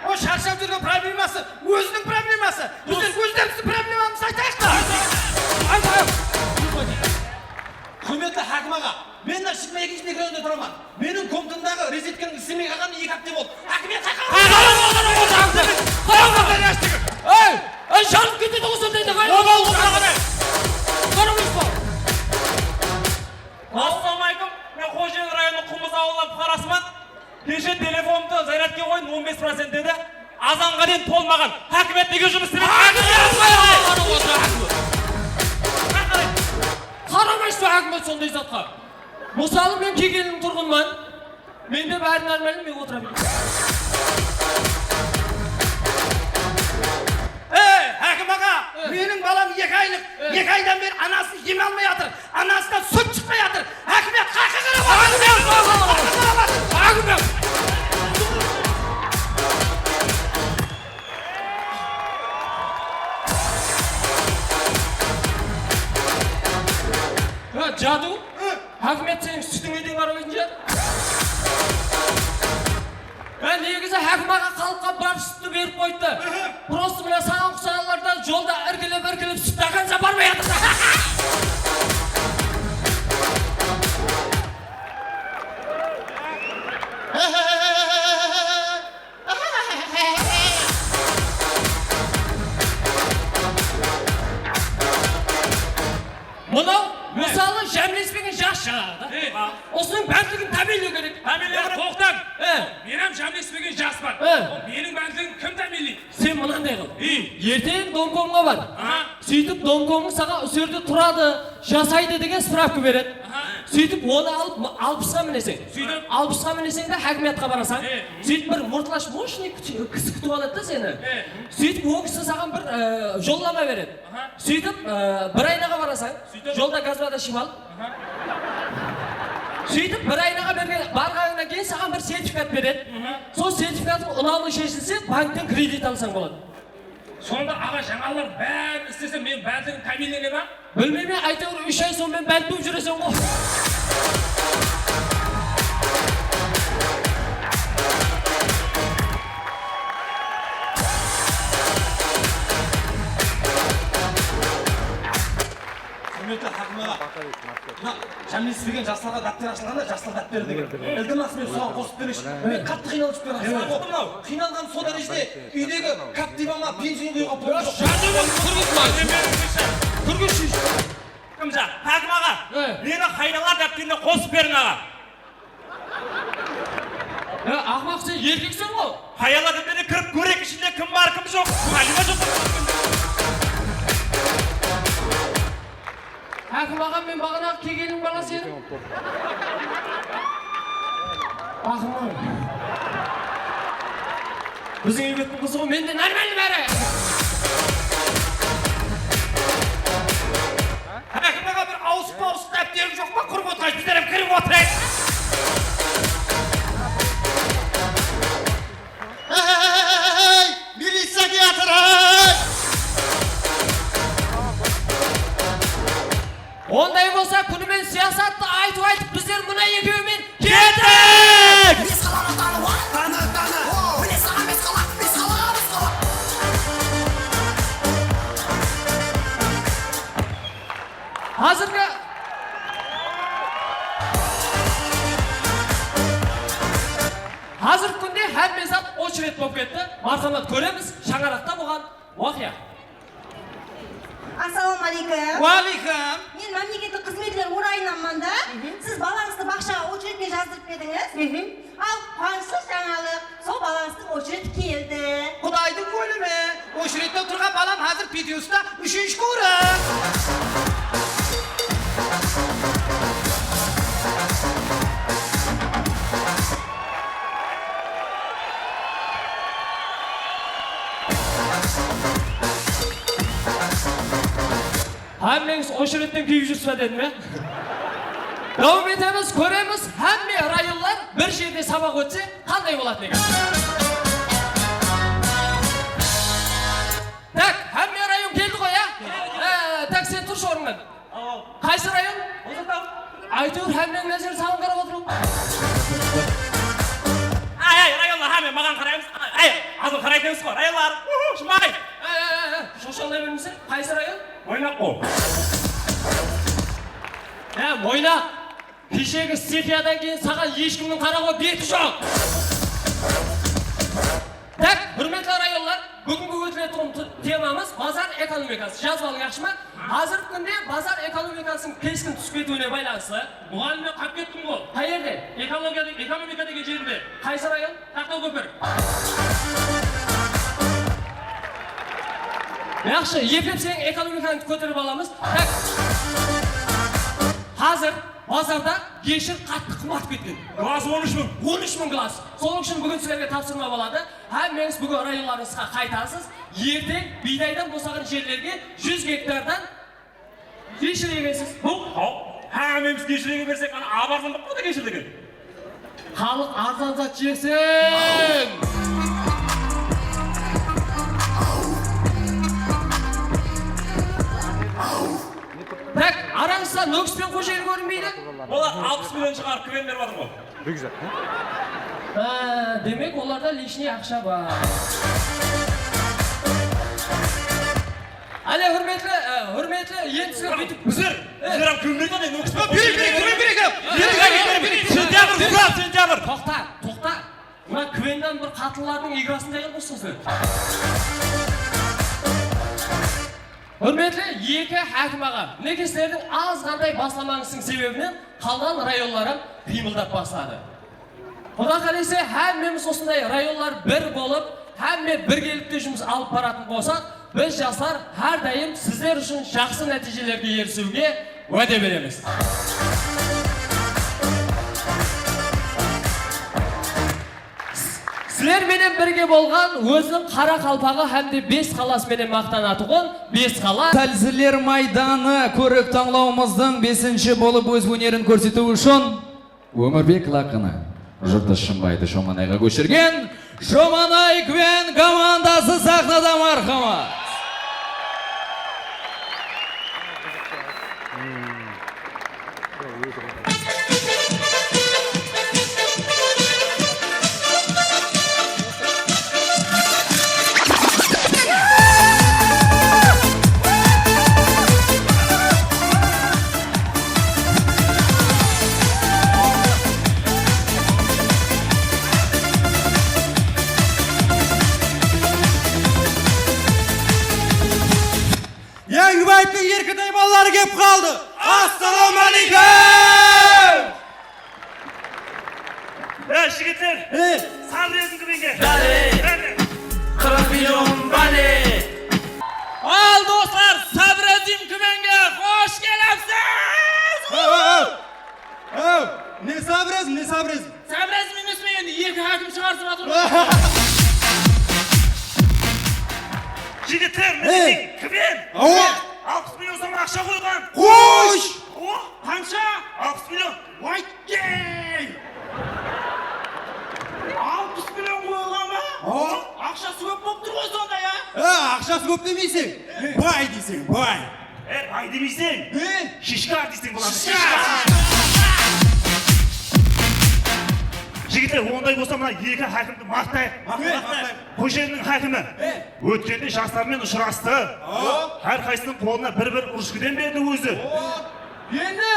o sharshap júrgen probleması, óziniń probleması. Bizler ózlerimizdiń problemamızdı aytayıq ta. Aytayıq. Húrmetli hákim aǵa, men mına jigirma ekinshi miykrorayonda turaman. Meniń komnatamdaǵı rozetkaniń islemey qalǵanına eki hápte boldı. Hákimiyet qayaqqa? Qarań, qarań, qarań, qarań. Ey, ey, janıp ketedi ǵoy sonday da. Oba, oba, qarań. Qarań, oba. Assalawma aleykum. Men Xojeli rayonınıń Qumız awılınıń puqarasıman. Keshe telefonımdı zaryadka qoydım, on bes procent dedi. Azanǵa deyin tolmaǵan. Hákimiyet nege jumıs islemeydi? Hákimiyet! Qaramaydı hákimiyet sonday zatqa. Mısalı, men Kekenniń turǵınıman. Mende bári normalno, men otıra bereyin. Ey, hákim aǵa, meniń balam eki aylıq, eki aydan beri anasın em almay atır. Anasınan sút shıqpay atır. Hákimiyet qayaqqa qarap atır? Hákimiyet qayaqqa qarap atır? Hákimiyet! Ha, Jadu? Hákimiyet seniń sútińe de qaramaytın shıǵar. Há, negizi hákim aǵa xalıqqa bar sútti berip qoyıptı. Prosto mına saǵan uqsaǵanlardan jolda irkilip-irkilip sút do akansa barmay atır. Mınaw, mısalı, jámlespegen jas shıǵadı da. Usınıń bárligin támiyinlew kerek. Támiyinlew kerek. Toqtań. Men hám jámlespegen jaspan. Ol meniń bárligimdi kim támiyinleydi? Sen mınanday qıl. Erteń domkomǵa bar. Sóytip domkomıń saǵan usı jerde turadı, jasaydı degen spravka beredi. Sóytip onı alıp alpısqa mineseń. Sóytip? Alpısqa mineseń de hákimiyatqa barasań. Sóytip bir murtlash moshnıy kisi kútip aladı da seni. Sóytip o kisi saǵan bir, e, jollama beredi. Sóytip, e, bir aynaǵa barasań, jolda gazvodoshim al. Sóytip bir aynaǵa bergen, barǵanıńnan keyin saǵan bir sertifikat beredi. Sol sertifikatıń unamlı sheshilse, bankten kredit alsań boladı. Sonda aǵa, jańalar bárin islesem, men bárligim támiyinlene ma? Bilmeymen, áytewir úsh ay sonıń menen bánt bolıp júreseń ǵoy. Húrmetli hákim aǵa, mına jámlespegen jaslarǵa dápter ashılǵanda, jaslar dápteri degen. Iltimas, men soǵan qosıp bereyinshi. Men qattı qıynalısıp kettim. Qıynalǵan sol dárejede, úydegi Captivama benzin quyıwǵa pulım joq. Járdem et, turǵız, turǵız. Hákim aǵa, meni hayallar dápterine qosıp beriń, aǵa. Aqmaq, sen erkekseń ǵo. Hayallar dápterine kirip kóreyik, ishinde kim bar, kim joq. Halima joq. Maǵan men baǵanaǵı kelgeniń bala seniń. Aqırman. Biziń úyrettiń qızı ǵo, mende normalno bári. Hákim aǵa, bir awısıp-awısıp dápteriń joq pa? Qurıp otırayıq, bizler hám kirip otırayıq. Hey, miliciya kiyatır, hey! Onday bolsa, kúni menen siyasattı aytıp-aytıp, bizler mına ekewi men kettik! Mes qala, tanı, tanı, tanı! Mine saǵan mes qala, mes qala, mes qala! Házirgi, házirgi kúnde hámme zat ochered bolıp ketti. Marhamat, kóremiz, shańaraqta bolǵan waqıya. Assalawma aleykum. Wa aleykum. Men mámleketlik xızmetler orayınanman da. Siz balańızdı baqshaǵa ocheredke jazdırıp edińiz. Al, quwanıshlı jańalıq, sol balańızdıń ochiredi keldi. Qudaydıń ólimi! Ochiredte turǵan balam házir Petyusta úshinshi kórim. Hámmeńiz ocheredten kewip júrsiz be dedim, ya? Dawam etemiz, kóremiz, hámme rayonlar bir jerde sabaq ótse, qanday bolatın eken? Tak, hámme rayon keldi ǵoy, ya? Ee, tak, sen turshı ornıńnan. Qaysı rayon? Bozataw. Áytewir, hámmeniń názeri saǵan qarap otır. Ay, ay, rayonlar, hámme maǵan qaraymız. Ay, ay, azın qaraytınız ǵoy, rayonlar. Uhu, shımay. Ee, ee, ee, ee, shoshańlay bermeseń, qaysı rayon? Moynaq ǵo. Há, Moynaq. Keshegi sefiyadan keyin saǵan hesh kimniń qaraǵo beti joq. Tak, húrmetli rayonlar, búgingi ótiletuǵın t-, temamız bazar ekonomikası. Jazıp alıń, yaqshı ma? Házirgi kúnde bazar ekonomikasınıń keskin túsip ketiwine baylanıslı. Muǵallim, men qap kettim ǵo. Qayerde? Ekologiya de-, ekonomika degen jerinde. Qaysı rayon? Taqtakópir. Yaqshı, eplep seniń ekonomikańdı kóterip alamız. Tak. Házir bazarda geshir qattı qımbatıp ketken. Glass on úsh mıń. On úsh mıń glass. Sonıń ushın búgin sizlerge tapsırma boladı. Hámmeńiz búgin rayonlarıńızǵa qaytasız. Erteń biydaydan bosaǵan jerlerge júz gektardan geshir egensiz. Bul, haw, hámmemiz geshir ege bersek, ana, ap arzansırap qaladı geshir degen. Xalıq arzan zat jesin! Tak, arańızda Nókis penen Xojeli kórinbeydi? Olar alpıs million shıǵarıp, kven berip atır ǵoy. Bek zat, ha? Ha, demek, olarda лишний aqsha bar. Áne, húrmetli, e, húrmetli, endi sizler búytip. Bizler, bizler hám kómiledi, ne, Nókis penen Xojeli. Berek, berek, berek, berek, berek. Sentyabr, uza, sentyabr. Toqta, toqta. Mına kvendan bir qatınlardıń igrasınday qılıp qoyıpsızlar. Húrmetli eki hákim aǵa, minekey, sizlerdiń azǵantay baslamańızdıń sebebinen qalǵan rayonlar hám qıymıldap basladı. Quda qálese, hámmemiz usınday rayonlar bir bolıp, hámme birgelikte jumıs alıp baratın bolsaq, biz, jaslar, hár dayım sizler ushın jaqsı nátiyjelerge erisiwge wáde beremiz. Sizler menen birge bolǵan, óziniń qaraqalpaǵı hám de bes qalası menen maqtanatuǵın Besqala. Tálzirler maydanı kórip-tańlawımızdıń besinshi bolıp óz ónerin kórsetiw ushın Ómirbek laqını jurtı Shımbaydı Shomanayǵa kóshirgen Shomanay kven komandası saxnada, marhamat! Yańgibaevtıń Erketay balaları kelip qaldı. Assalawma aleykum! Ey, jigitler! Ey! Sabredin kúbenge! Dale! Qırq million bale! Al, doslar, Sabredin kúbenge xosh kelipsiz! Jigitler, mine, kven. Awa. Alpıs million som aqsha qoyǵan. Qosh! O, qansha? Alpıs million. Vaytey! Alpıs million qoyılǵan ba? Awa. Aqshası kóp bolıp tur ǵoy sonda, ya? E, aqshası kóp demeyseń, bay deyseń, bay. E, bay demeyseń, shishka deyseń, bulardı. Shishka! Jigitler, onday bolsa, mına eki hákimdi maqtayıq. Maqtayıq, maqtayıq. Xojeliniń hákimi. Ótkende jaslar menen ushırastı. Hár qaysısınıń qolına bir-bir ruchkadan berdi ózi. Endi?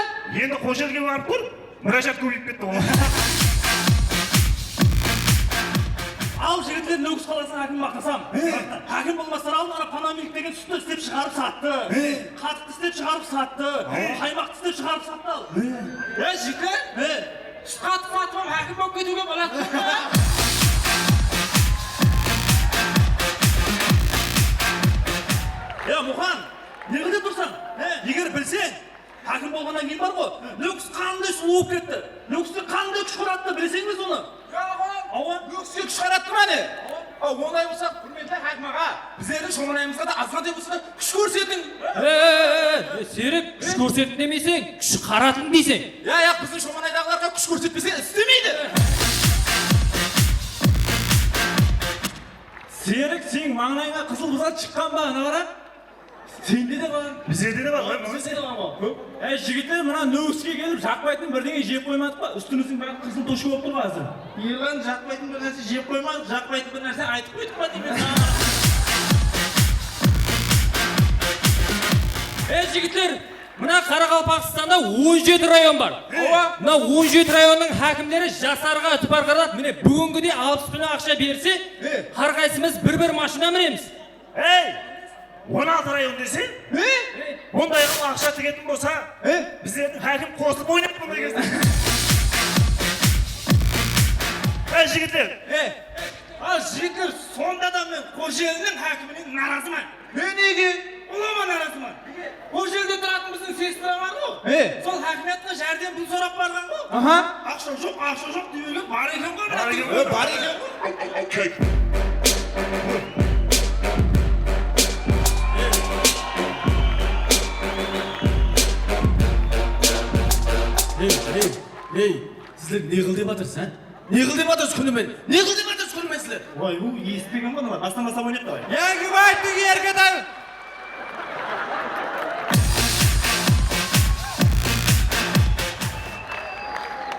Endi Xojelige barıp tur, múrájat kóbeyip ketti ǵoy. Al, jigitler, Nókis qalasınıń hákimi maqtasam. Hákim bolmastan aldın ana panamilk degen sútti islep shıǵarıp sattı. Qatıqtı islep shıǵarıp sattı. Qaymaqtı islep shıǵarıp sattı al. Ya, jigitler? Sút qatıp satıp alıp hákim bolıp ketiwge boladı. Ya, Muxan, ne qılıp tursań? Eger bilseń, hákim bolǵannan keyin bar ǵo, Nókis qanday sulıw bolıp ketti. Nókiste qanday kúsh-qudrat attı, bileseń be sonı? Ya, aǵa. Awa. Nókiske kúsh-qudrat attı ma ne? Awa. A, onday bolsa, húrmetli hákim aǵa, bizlerdiń Shomanayımızǵa da azǵantay bolsa da kúsh kórsetiń. E, e, e, e, Serik, kúsh kórsetiń demeyseń, kúsh qaratıń deyseń. Ya, ya, biziń Shomanaydaǵılarǵa kúsh kórsetpeseń islemeydi. Serik, seniń mańlayıńa qızıl bızar shıqqan ba, ana qara. Sende de bar. Bizlerde de bar ǵoy. Bizlerde de bar ǵoy. Ey, jigitler, mına Nókiske kelip jaqpaytın birdenge jep qoymadıq pa? Ústimizdiń bári qızıl tochka bolıp tur ǵoy házir. Elan, jaqpaytın bir nárse jep qoymadıq, jaqpaytın bir nárse aytıp qoydıq pa deymen saǵan. Ey, jigitler, mına Qaraqalpaqstanda on jeti rayon bar. Awa. Mına on jeti rayonnıń hákimleri jaslarǵa itibar qaratып, mine, búgingidey alpıs million aqsha berse, hár qaysımız bir-bir mashina minemiz. Ey! On altı rayon dese, bunday qılıp aqsha tigetin bolsa, bizlerdiń hákim qosılıp oynaydı bunday gezde. Ey, jigitler! Al, jigitler, sonda da men Xojeliniń hákimine narazıman. Men nege? Ulıwma narazıman. Xojelide turatın biziń sestra bar ǵo. Sol hákimiyatqa járdem pul sorap barǵan ǵo. Aha. Aqsha joq, aqsha joq dep júrgen bar eken ǵo. Bar eken ǵo. Bar eken ǵo. Ey, ey, ey, sizler ne qıl dep atırsız, há? Ne qıl dep atırsız kúnimen? Ne qıl dep atırsız kúnimen sizler? Oy, u, esitpegen ǵoy, mına, bastan baslap oynayıq, davay. Ya, kim ayttı, erke davay?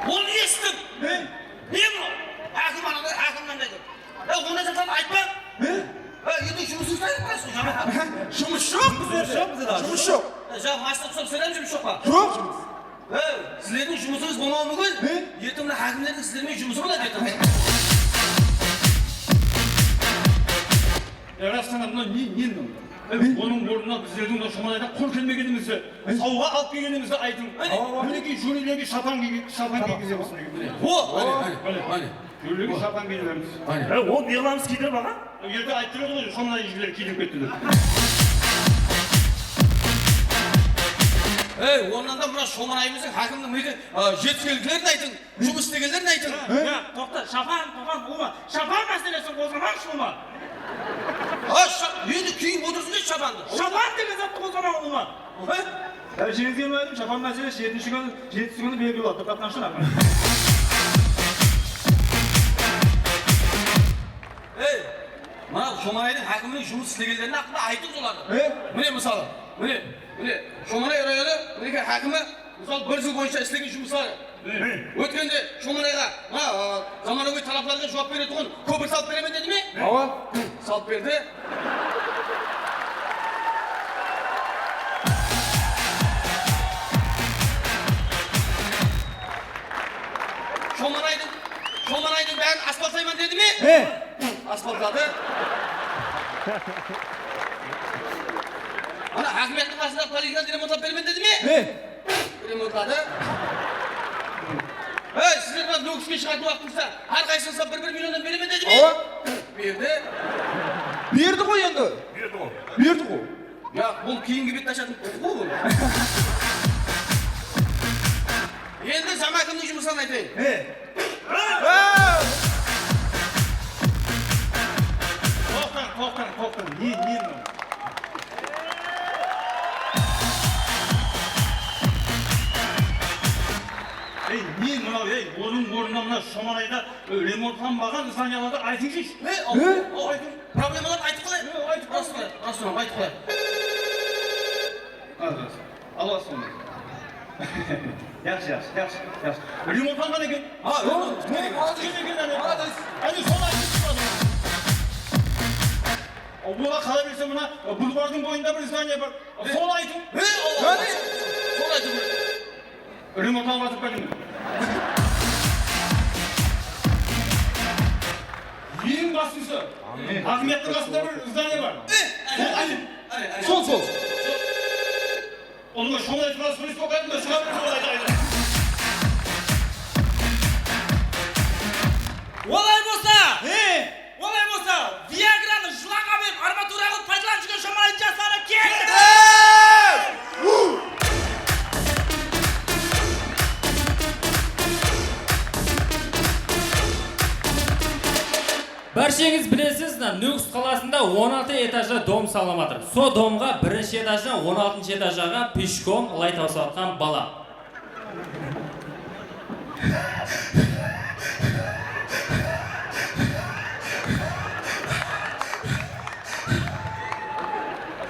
Onı esittim. Ne? Ne bu? Hákim anaday, hákim mınanday dep. Ya, onday zatlardı aytpa. Ne? Ha, endi jumısıńızdı aytıp qoyasız, jaman. Jumıs joq bizde. Jumıs joq bizde. Jumıs joq. Ya, jaǵıp, astı tutıp, sizlerden jumıs joq pa? Joq jumıs. Ey, sizlerdiń jumısıńız bolmawı múmkin. Ne? Erteń mına hákimlerdiń sizler menen jumısı boladı erteń. Ya, rastan, mına ne, ne mınaw? Ey, onıń ornına bizlerdiń mına Shomanayda qul kelmegenimizdi, sawǵa alıp kelgenimizdi aytıń. Áne, minekey, jónelerge shapan kiygi-, shapan kiygizemiz. O, áne, áne, áne. Jónelerge shapan kiydiremiz. Áne. E, ol ne qılamız kiydirip, aǵa? Erte ayttırıp edi ǵoy, Shomanay jigitleri kiydirip ketti dep. Ey, onnan da mına Shomanayımızdıń hákiminiń minekey, a, jetiskenliklerin aytıń, jumıs islegenlerin aytıń. Ya, toqta, shapan, toqtan, ulıwma. Shapan máselesin qozǵamańshı, ulıwma. A, sha-, endi kiyip otırsın de shapandı. Shapan degen zattı qozǵamań, ulıwma. He? Ya, jeńizge ayttım, shapan máselesi jetinshi kúni, jetisi kúni belgili boladı. Toqtatqan ushın, aǵa. Ey, mına Shomanaydıń hákiminiń jumıs islegenleriniń haqqında aytıń solardı. E? Mine, mısalı, mine, mine, Shomanay rayonı, minekey, hákimi, mısalı, bir jıl boyınsha islegen jumısları. Ótkende Shomanayǵa, mına, a, zamanagóy talaplarǵa juwap beretuǵın kópir salıp beremen dedi me? Awa. Salıp berdi. Shomanaydıń, Shomanaydıń bárin asfaltlayman dedi me? He. Asfaltladı. Ana, hákimiyattıń qasındaǵı poliklinikadı remontlap beremen dedi me? He. Remontladı. Ey, sizler mına Nókiske shıǵatuǵın waqtıńızda hár qaysıńızǵa bir-bir millionnan beremen dedi me? Awa. Berdi. Berdi ǵoy endi. Berdi ǵoy. Berdi ǵoy. Ya, bul keyingi bette ashatın quqı ǵoy bul. Endi jaman hákimniń jumısın aytayın. Ne? Oq, Toqtań, toqtań, toqtań. Ne, ne mınaw? Ey, ne mınaw, ey, orın-ornına mına Shomanayda, e, remontlanbaǵan zdanıyalardı aytıńshı. E, al, al, aytıń. Problemalardı aytıp qoyayıq. E, aytıp qoyayıq. Ras, ras, aytıp qoyayıq. Al, ras. Al, ras, ras. Yaqshı, yaqshı, yaqshı, yaqshı. Remontlanǵan eken. Ha, remontlanǵan eken. Molodec. Áne, sonı aytıp shıǵadı. Ola qala berse mına, e, bulvardıń boyında bir zdaniya bar. Sonı aytıń. E, o, sonı aytıń. Remontlanıp atır, kórdiń be? Eń baslısı, Aqmiyattıń qasında bir zdaniya bar. Sol, sol. Onıń Shomanay tuwrasında sóylesip qoydım da, shıǵa berdi, ayta, ayta. Olay bolsa, he, olay bolsa, Viagranı jılanǵa berip, armatura qılıp paydalanıp júrgen Shomanay jasları keldi! Bársheńiz bilesiz, mına Nókis qalasında on altı etajlı dom salıp atır. Sol domǵa birinshi etajdan on altınshı etajǵa peshkom ılay tasıp atqan bala.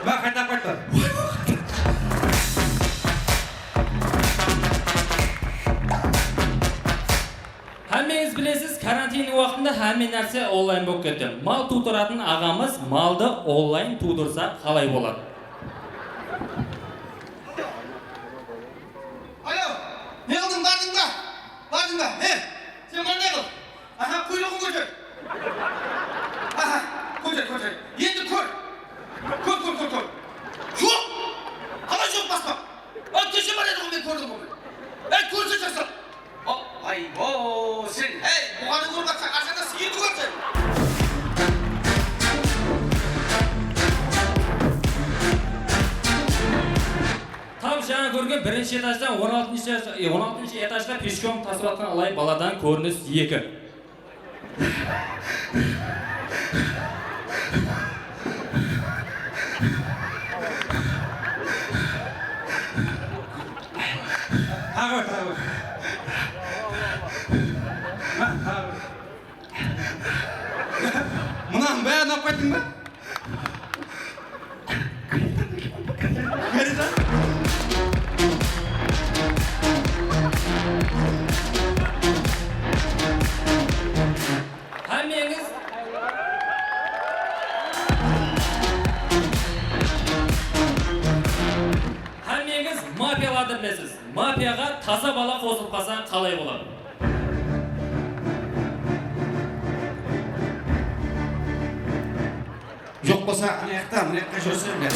Baq, qayta qayta. Hámmeńiz bilesiz, karantin waqtında hámme nárse onlayn bolıp ketti. Mal tuwdıratın aǵamız maldı onlayn tuwdırsa qalay boladı? Alo, ne qıldıń, bardıń ba? Bardıń ba? He, sen mınday qıl. Aha, quyruǵın kóter. Aha, kóter, kóter. Endi kór. Kór, kór, kór, kór. Joq! Qalay joq, baspa? Al, keshe bar edi ǵoy, men kórdim ǵoy men. Ey, kórse jaqsılap. O, aybo, sen, ey, buǵanı kórip atsań, arqada sıyırdı kórsen. Tam jańa kórgen birinshi etajdan on altınshı, e, on altınshı etajǵa peshkom tasıp atqan ılay baladan kórinis eki. Taǵı bir, taǵı bir. Mına, taǵı bir. Mınanıń bárin alıp qayttıń ba? Hámmeńiz, hámmeńiz mafiyalardı bilesiz. Mafiyaǵa taza bala qosılıp qalsa qalay boladı? Joq bolsa, ana jaqta, mına jaqqa júrse, bári.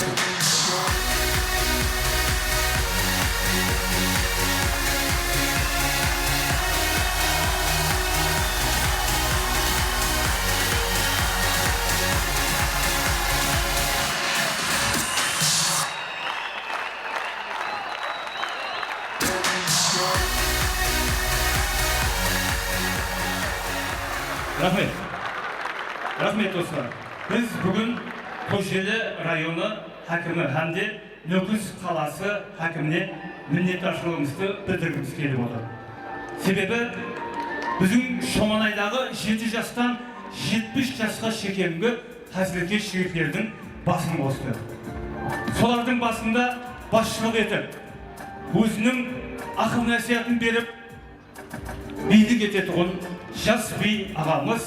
Raxmet. Raxmet, doslar. Biz búgin Xojeli rayonı hákimi hám de Nókis qalası hákimine minnetdarshılıǵımızdı bildirgimiz kelip otır. Sebebi biziń Shomanaydaǵı jeti jastan jetpis jasqa shekemgi házilkesh jigitlerdiń basın qostı. Solardıń basında basshılıq etip, óziniń aqıl-násiyatın berip, biylik etetuǵın jas biy aǵamız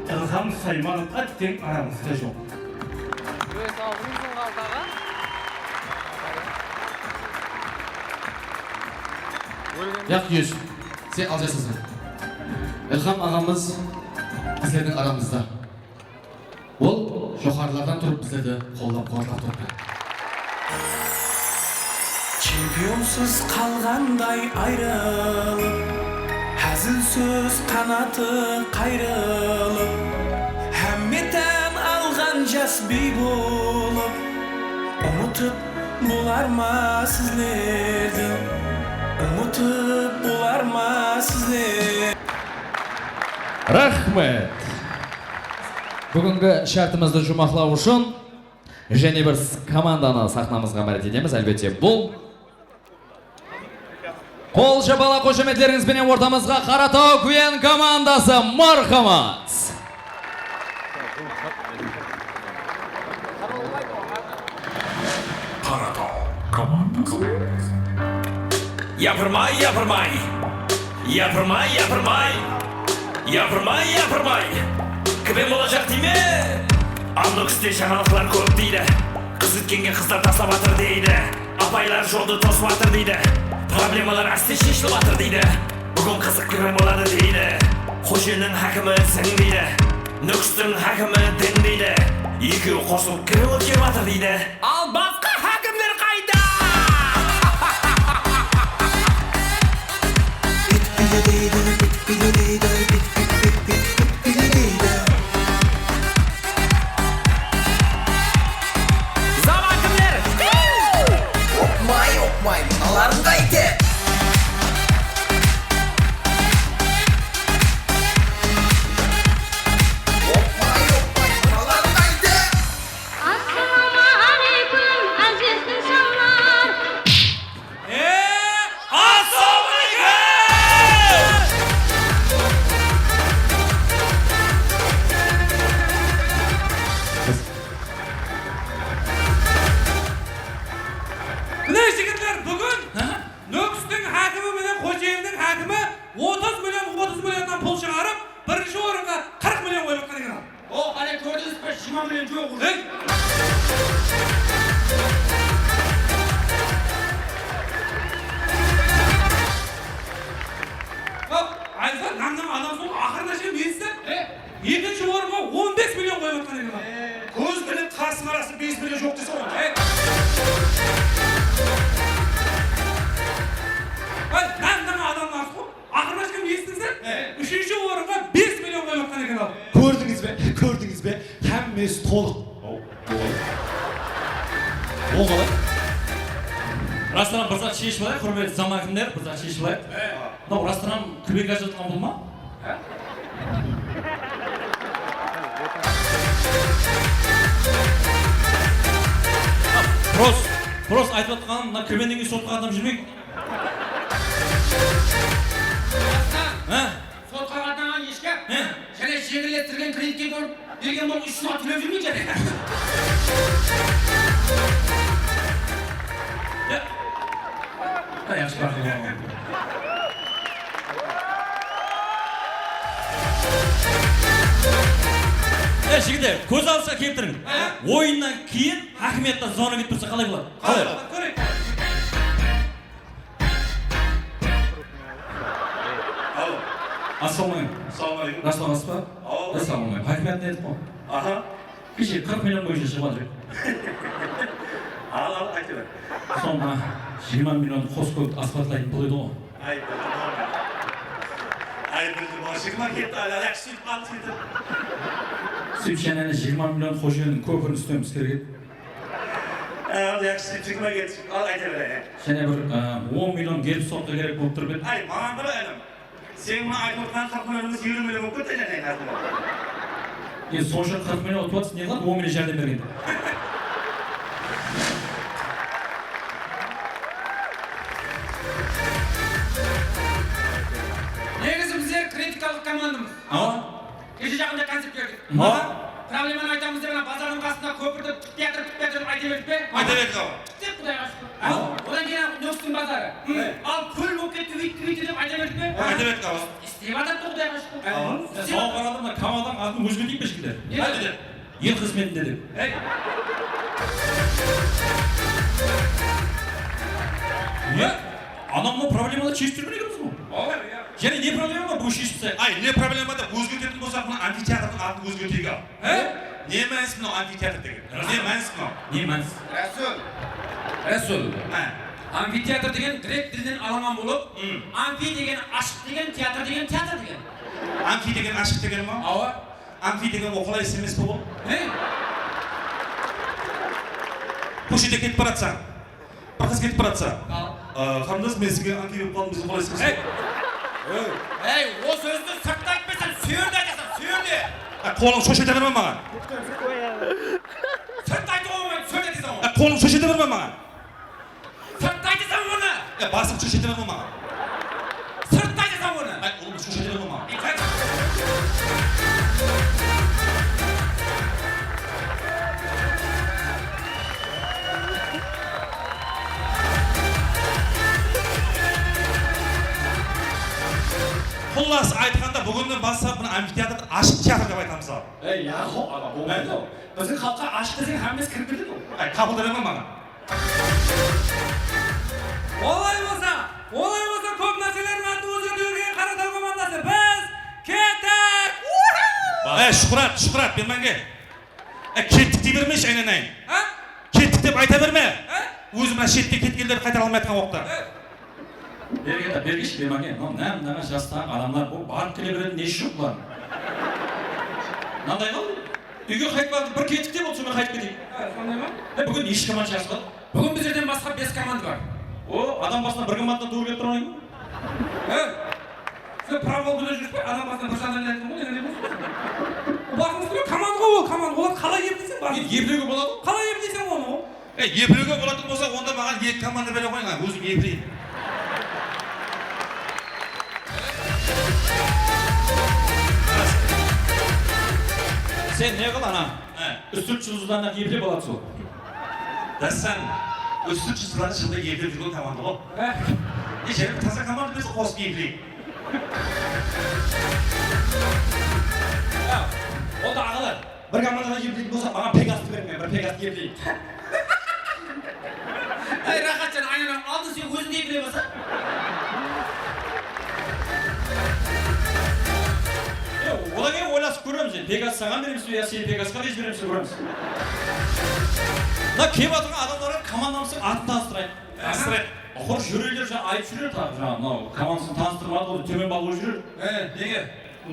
Ilham Saymanov átteń aramızda joq. Yaq, Yus, sen aljasısań. Ilham aǵamız bizlerdiń aramızda. Ol joqarılardan turıp bizlerdi qollap-quwatlap turıptı. Chempionsız qalǵanday ayrılıp, házil sóz qanatı qayrılıp, hámme tán alǵan jas biy bolıp, umıtıp bolar ma sizlerdi? Umıtıp bolar ma sizler? Raxmet! Búgingi shártimizdi juwmaqlaw ushın jáne bir s-, komandanı saxnamızǵa máret etemiz. Álbette, bul qol shapalaq qoshametlerińiz benen ortamızǵa Qarataw Kúyen komandası, marhamat! Qarataw komandası. Yapırmay, yapırmay. Yapırmay, yapırmay. Yapırmay, yapırmay. Kúbeń bolajaq deyme. Al Nókiste jańalıqlar kóp deydi. Qız kútkenge qızlar taslap atır deydi. Apaylar joldı tosıp atır deydi. Problemalar áste sheshilip atır deydi. Búgin qızıq kúbeń boladı deydi. Xojeliniń hákimi ziń deydi. Nókistiń hákimi diń deydi. Ekewi qosılıp kúbeń ótkerip atır deydi. Al basqa hákimler qayda? Pitpili deydi, pitpili deydi, pitpili deydi. Zaman kimler? Oqmay, oqmay, mınaların qayte? Oqmay, oqmay, mınaların qayte? Assalawma áleykum, áziz insanlar! E, assalawma áleykum! Mine, jigitler, búgin Nókistiń hákimi menen Xojeliniń hákimi otız million, otız millionnan pul shıǵarıp, birinshi orınǵa qırq million qoyıp atqan eken. O, qáne, kórdińiz be, jigirma million joq uje. Ey! Hop, Ayza, nań-nań adamsıń, aqırına shekem esitip, e? Ekinshi orınǵa on bes million qoyıp atqan eken. E, kóz benen qastıń arasında bes million joq dese ǵoy. E? Ay, nań-nań adamlarsız ǵoy. Aqırına shekem esitińizler, e, úshinshi orınǵa bes million qoyıp atqan eken al. Kórdińiz be? Kórdińiz be? Hámmesi tolıq. Oń qalay? Rastan bir zat sheship alayıq, húrmetli zaman hákimler, bir zat sheship alayıq. E. Mınaw rastan kúbek ajıratqan bul ma? Prost, prost aytıp atqanım, mına kúbennen keyin sotqa qatnap júrmey. Há? Sotqa qatnaǵan eshki. Há? Jáne jeńillestirgen kreditke kórip bergen bolıp, úsh jılǵa tólep júrmey jáne. Ya. Há, yaqshı, baraqalla. E, jigitler, kóz aldısıńa keltiriń. Há? Oyınnan keyin hákimiyattan zvonok etip tursa qalay boladı? Qalay? Kóreyik. Alo. Assalawma aleykum. Assalawma aleykum. Rastan raspa? Awa. Assalawma aleykum. Hákimiyat ne dedik ǵoy? Aha. Keshe qırq million boyınsha shıǵıp atır. Al, al, ayta ber. Sonda jigirma million qos kókti asfaltlaytın pul edi ǵoy. Ay, bildim. Ay, bildim. Jigirma ketti, al, al, yaqshı, sóytip qaldı, sóytip. Sóytip, jáne jigirma million Xojeliniń kópirin islewimiz kerek edi. Al, yaqshı, jigirma ketti. Al, ayta ber, ay. Jáne bir, ı, on million gelip sotqa kerek bolıp tur edi. Ay, maǵan bir inim. Sen mına aytıp otırǵan qırq million emes, elli million bolıp ketti, jáne, házir. E, sonsha qırq million utıp atırsız, ne qıladı, on million járdem bergende? Negizi bizler kritikalıq komandamız. Awa. Keshe jaqında koncert berdik. Awa. Problemanı aytamız dep, ana bazardıń qasında kópirdi tikip kiyatır, tikip kiyatır dep ayta berdik pe? Ayta berdik, awa. Tek Qudayǵa shúkir. Awa. Odan keyin ana Nókistiń bazarı. Al, kól bolıp ketti, búytti, búytti dep ayta berdik pe? Ayta berdik, awa. Islep atırıptı, Qudayǵa shúkir. Awa. Soǵan qaradım da, kanaldıń atın ózgerteyik pe, jigitler? Nede? El xızmetinde dep. Ey! Ya, anamla problemalar sheship júrgen ekenbiz ǵoy. Awa, ya. Jáne ne problema bar, búgin sheship taslayıq. Ay, ne problema dep ózgertetuǵın bolsaq, mına amfiteatrdıń atın ózgerteyik, al. He? Ne mánis mınaw amfiteatr degen? Ne mánis mınaw? Ne mánis? Rasul. Rasul. Há. Amfiteatr degen grek tilinen alınǵan bolıp, amfi degen ashıq degen, teatr degen, teatr degen. Amfi degen ashıq degeni ma? Awa. Amfi degen ol qalay emes pe ol? Ne? Kóshede ketip baratsań. Bir qız ketip baratsa. Al. Aa, qarindas, men sizge amfi berip qaldım, biziń qolaysız. Ey! Ey! Ey, o sózdi sırtta aytpaysań, sóyerde aytasań, sóyerde. Á, qolıńdı shóshete berme maǵan. Sırtta aytıp bolmaydı, sóyleteseń onı. Á, qolıńdı shóshete berme maǵan. Sırtta aytasań onı. Á, basıńdı shóshete berme maǵan. Sırtta aytasań onı. Ay, ulıwma shóshete berme maǵan. Qullası aytqanda, búginnen baslap mına amfiteatrdı ashıq teatr dep aytamız al. Ey, yaqshı, aǵa, bolmaydı. Biziń xalıqqa ashıq deseń, hámmesi kirip ketedi ǵoy. Ay, qabıldap berme maǵan. Olay bolsa, olay bolsa, kóp nárselerdiń atın ózgertip jibergen Qarataw komandası. Biz kettik! Ey, Shuhrat, Shuhrat, bermenge. Ey, kettik dey bermeshi, aynanayın. Ha? Kettik dep ayta berme. Ha? Ózi mına shette ketkenlerdi qaytara almay atırǵan waqıtta. Ha? Bergen, bergishi, bermenge. Mınaw nán-nana jastaǵı adamlar, bul barıp kele beredi, ne ishi joq bulardıń? Mınanday ǵo, úyge qaytıp barıp bir kettik de, boldı, sonıman qaytıp keteyik. Ha, sonday ma? E, búgin neshi komanda jarıs bar? Búgin bizlerden basqa bes komanda bar. O, adam basına bir komandadan tuwrı kelip turǵan eken. E, sen provolkada júrip pe, adam basına bir jandan aytqan ǵoy, ne bolsın? Basıńız kúlip, komanda ǵo ol, komanda. Olardı qalay epleseń, basıńız. Eplewge boladı ǵo. Qalay epleseń onı? Ey, eplewge bolatuǵın bolsa, onda maǵan eki komanda bere qoyıń, ózim epleyin. Sen ne qıl, ana? He. Ústirt juldızlarına eple, boladı sol. Dássan, Ústirt juldızlarına shınday eplep júrgen komanda ǵo. He. Neshe taza komanda berse, qosıp epleyin. Ya, onda aǵalar. Bir komandaǵa epleytuǵın bolsa, maǵan Pegastı beriń, men bir Pegastı epleyin. Áy, Raxatjan, aynanań aldı, sen ózińdi eple basa. E, odan keyin oylasıp kóremiz, endi Pegastı saǵan beremiz be, ya sen Pegasqa beremiz be, kóremiz. Mına kelip atırǵan adamlarǵa komandamızdıń atın tanıstırayıq. Tanıstırayıq. Oqır júrerler, jańa aytıp júrer taǵı, jańa mınaw komandasın tanıstırmadı ǵoy, tómen ball bolıp júrer. E, nege?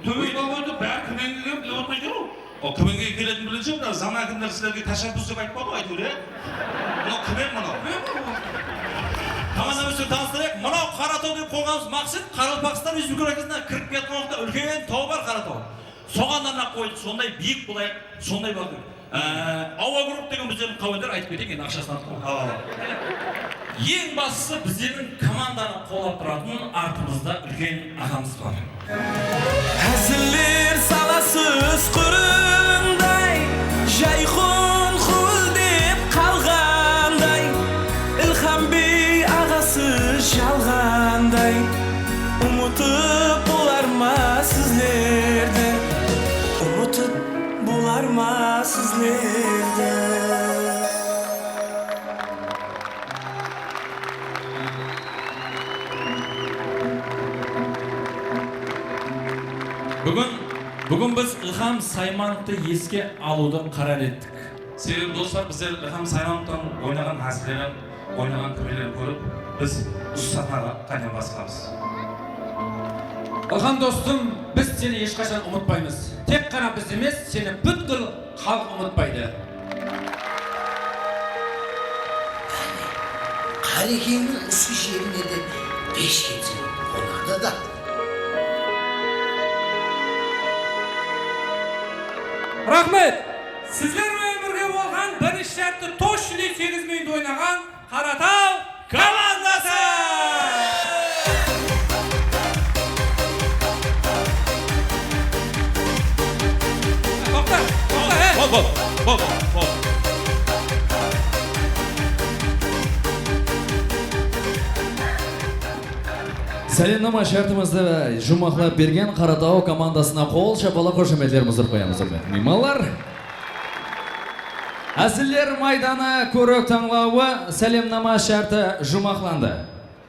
Tómen ball boyıntı bári kimge kelgenin bilip otırmaydı ǵoy. O kimge kelgenin bilinshi, biraq zaman kimler sizlerge tashabbus dep aytpadı ǵoy, áytewir, e? Mınaw kim edi mınaw? Komandamızdı tanıstırayıq. Mınaw Qarataw dep qoyǵanımız maqset, Qaraqalpaqstan Respublikasına kirip kiyatqan waqıtta úlken taw bar Qarataw. Soǵan arnap qoydıq, sonday biyik bolayıq, sonday bolayıq. Á, Awa grup degen bizlerdiń qáwender, aytıp keteyin, endi aqshasın atqan. Awa, awa. Eń baslısı bizlerdiń komandanı qollap turatın artımızda úlken aǵamız bar. Háziller salasız qurınday, jayqın quldep qalǵanday, Ilhambey aǵası jalǵanday. Umıtıp bolar ma sizlerdi? Umıtıp bolar ma sizlerdi? Búgin, búgin biz Ilham Saymanovtı eske alıwdı qarar ettik. Sebebi, doslar, bizler Ilham Saymanovtıń oynaǵan házillerin, oynaǵan kiprelerin kórip, biz usı sahnaǵa qádem basqanbız. Ilham dostım, biz seni hesh qashan umıtpaymız. Tek ǵana biz emes, seni pútkil xalıq umıtpaydı. Qáne, Qarekeńniń usı jerine de besh kepsek qonadı da. Raxmet! Sizler menen birge bolǵan birinshi shártti toshchiley segiz minut oynaǵan Qarataw komandası! Toqta, toqta, e! Bol, bol, bol, bol. Sálemnama shártimizdi juwmaqlap bergen Qarataw komandasına qol shapalaq, xoshametlerimiz urıp qoyamız, húrmetli miymanlar. Háziller maydanı kórik tańlawı sálemnama shárti juwmaqlandı.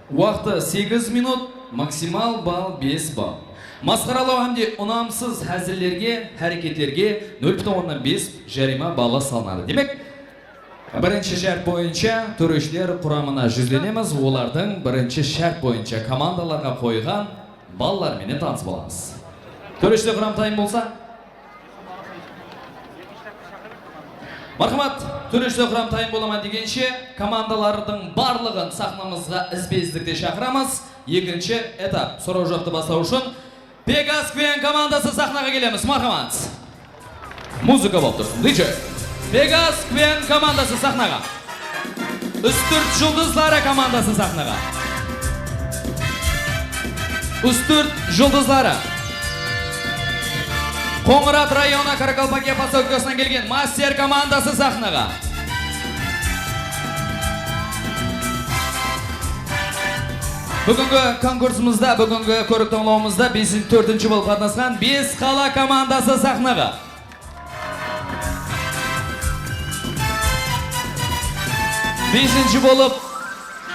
Waqtı segiz minut, maksimal ball bes ball. Masqaralaw hám de unamsız házillerge, háreketlerge nol pútin onnan bes járiyma ball salınadı. Demek, birinshi shárt boyınsha tóreshiler quramına júzlenemiz, olardıń birinshi shárt boyınsha komandalarǵa qoyǵan balları menen tanıs bolamız. Tóreshiler quramı tayın bolsa. Marhamat, tóreshiler quramı tayın bolaman degenshe, komandalardıń barlıǵın saxnamızǵa izbe-izlikte shaqıramız. Ekinshi etap, soraw-juwaptı baslaw ushın Pegas Kven komandası saxnaǵa kelemiz, marhamat. Muzıka bolıp tursın, D J. Pegas Kven komandası saxnaǵa. Ústirt juldızları komandası saxnaǵa. Ústirt juldızları. Qońırat rayonı Karakalpakiya posyolkasınan kelgen Master komandası saxnaǵa. Búgingi konkursımızda, búgingi kórik tańlawımızda bes, tórtinshi bolıp qatnasqan Bes qala komandası saxnaǵa. Besinshi bolıp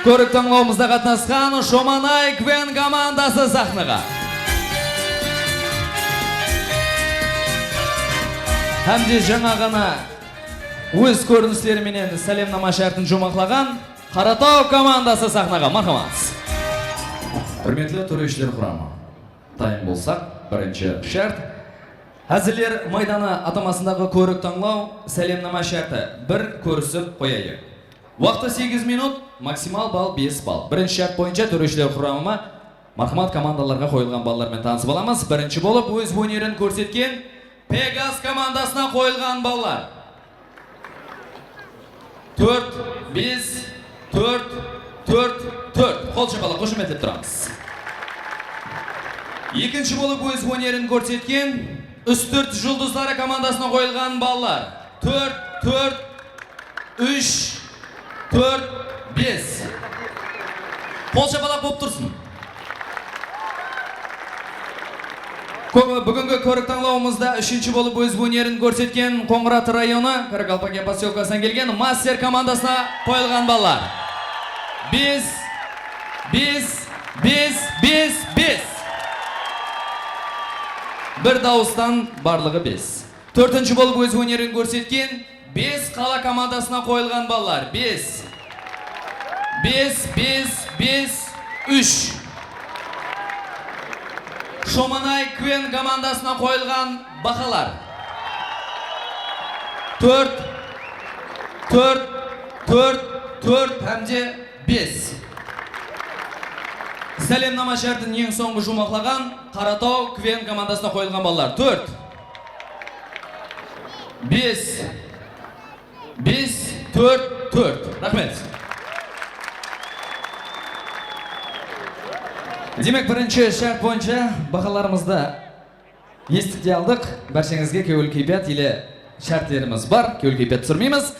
kórik tańlawımızda qatnasqan Shomanay Kven komandası saxnaǵa. Hám de jańa ǵana óz kórinisleri menen sálemnama shártin juwmaqlaǵan Qarataw komandası saxnaǵa. Marhamat. Húrmetli tórewishiler quramı. Tayın bolsaq, birinshi shárt. Házirler maydanı atamasındaǵı kórik tańlaw, sálemnama shárti. Bir kórisip qoyayıq. Waqtı segiz minut, maksimal ball bes ball. Birinshi shárt boyınsha tórewishiler quramı marhamat komandalarǵa qoyılǵan ballar menen tanısıp alamız. Birinshi bolıp óz ónerin kórsetken Pegas komandasına qoyılǵan ballar. Tórt, bes, tórt, tórt, tórt. Qol shapalaq, xoshametlep turamız. Ekinshi bolıp óz ónerin kórsetken Ústirt juldızları komandasına qoyılǵan ballar. Tórt, tórt, úsh, tórt, bes. Qol shapalaq bolıp tursın. Kó-, búgingi kórik tańlawımızda úshinshi bolıp óz ónerin kórsetken Qońırat rayonı Karakalpakiya posyolkasınan kelgen Master komandasına qoyılǵan ballar. Bes, bes, bes, bes, bes. Bir dawıstan barlıǵı bes. Tórtinshi bolıp óz ónerin kórsetken Bes qala komandasına qoyılǵan ballar. Bes. Bes, bes, bes, úsh. Shomanay Kven komandasına qoyılǵan bahalar. Tórt, tórt, tórt, tórt hám de bes. Sálemnama shártin eń sońǵı juwmaqlaǵan Qarataw Kven komandasına qoyılǵan ballar. Tórt. Bes. Bes, tórt, tórt. Raxmet. Demek, birinshi shárt boyınsha bahalarımızdı esittik te aldıq. Bársheńizge kewil keypiyat ele shártlerimiz bar, kewil keypiyat túsirmeymiz.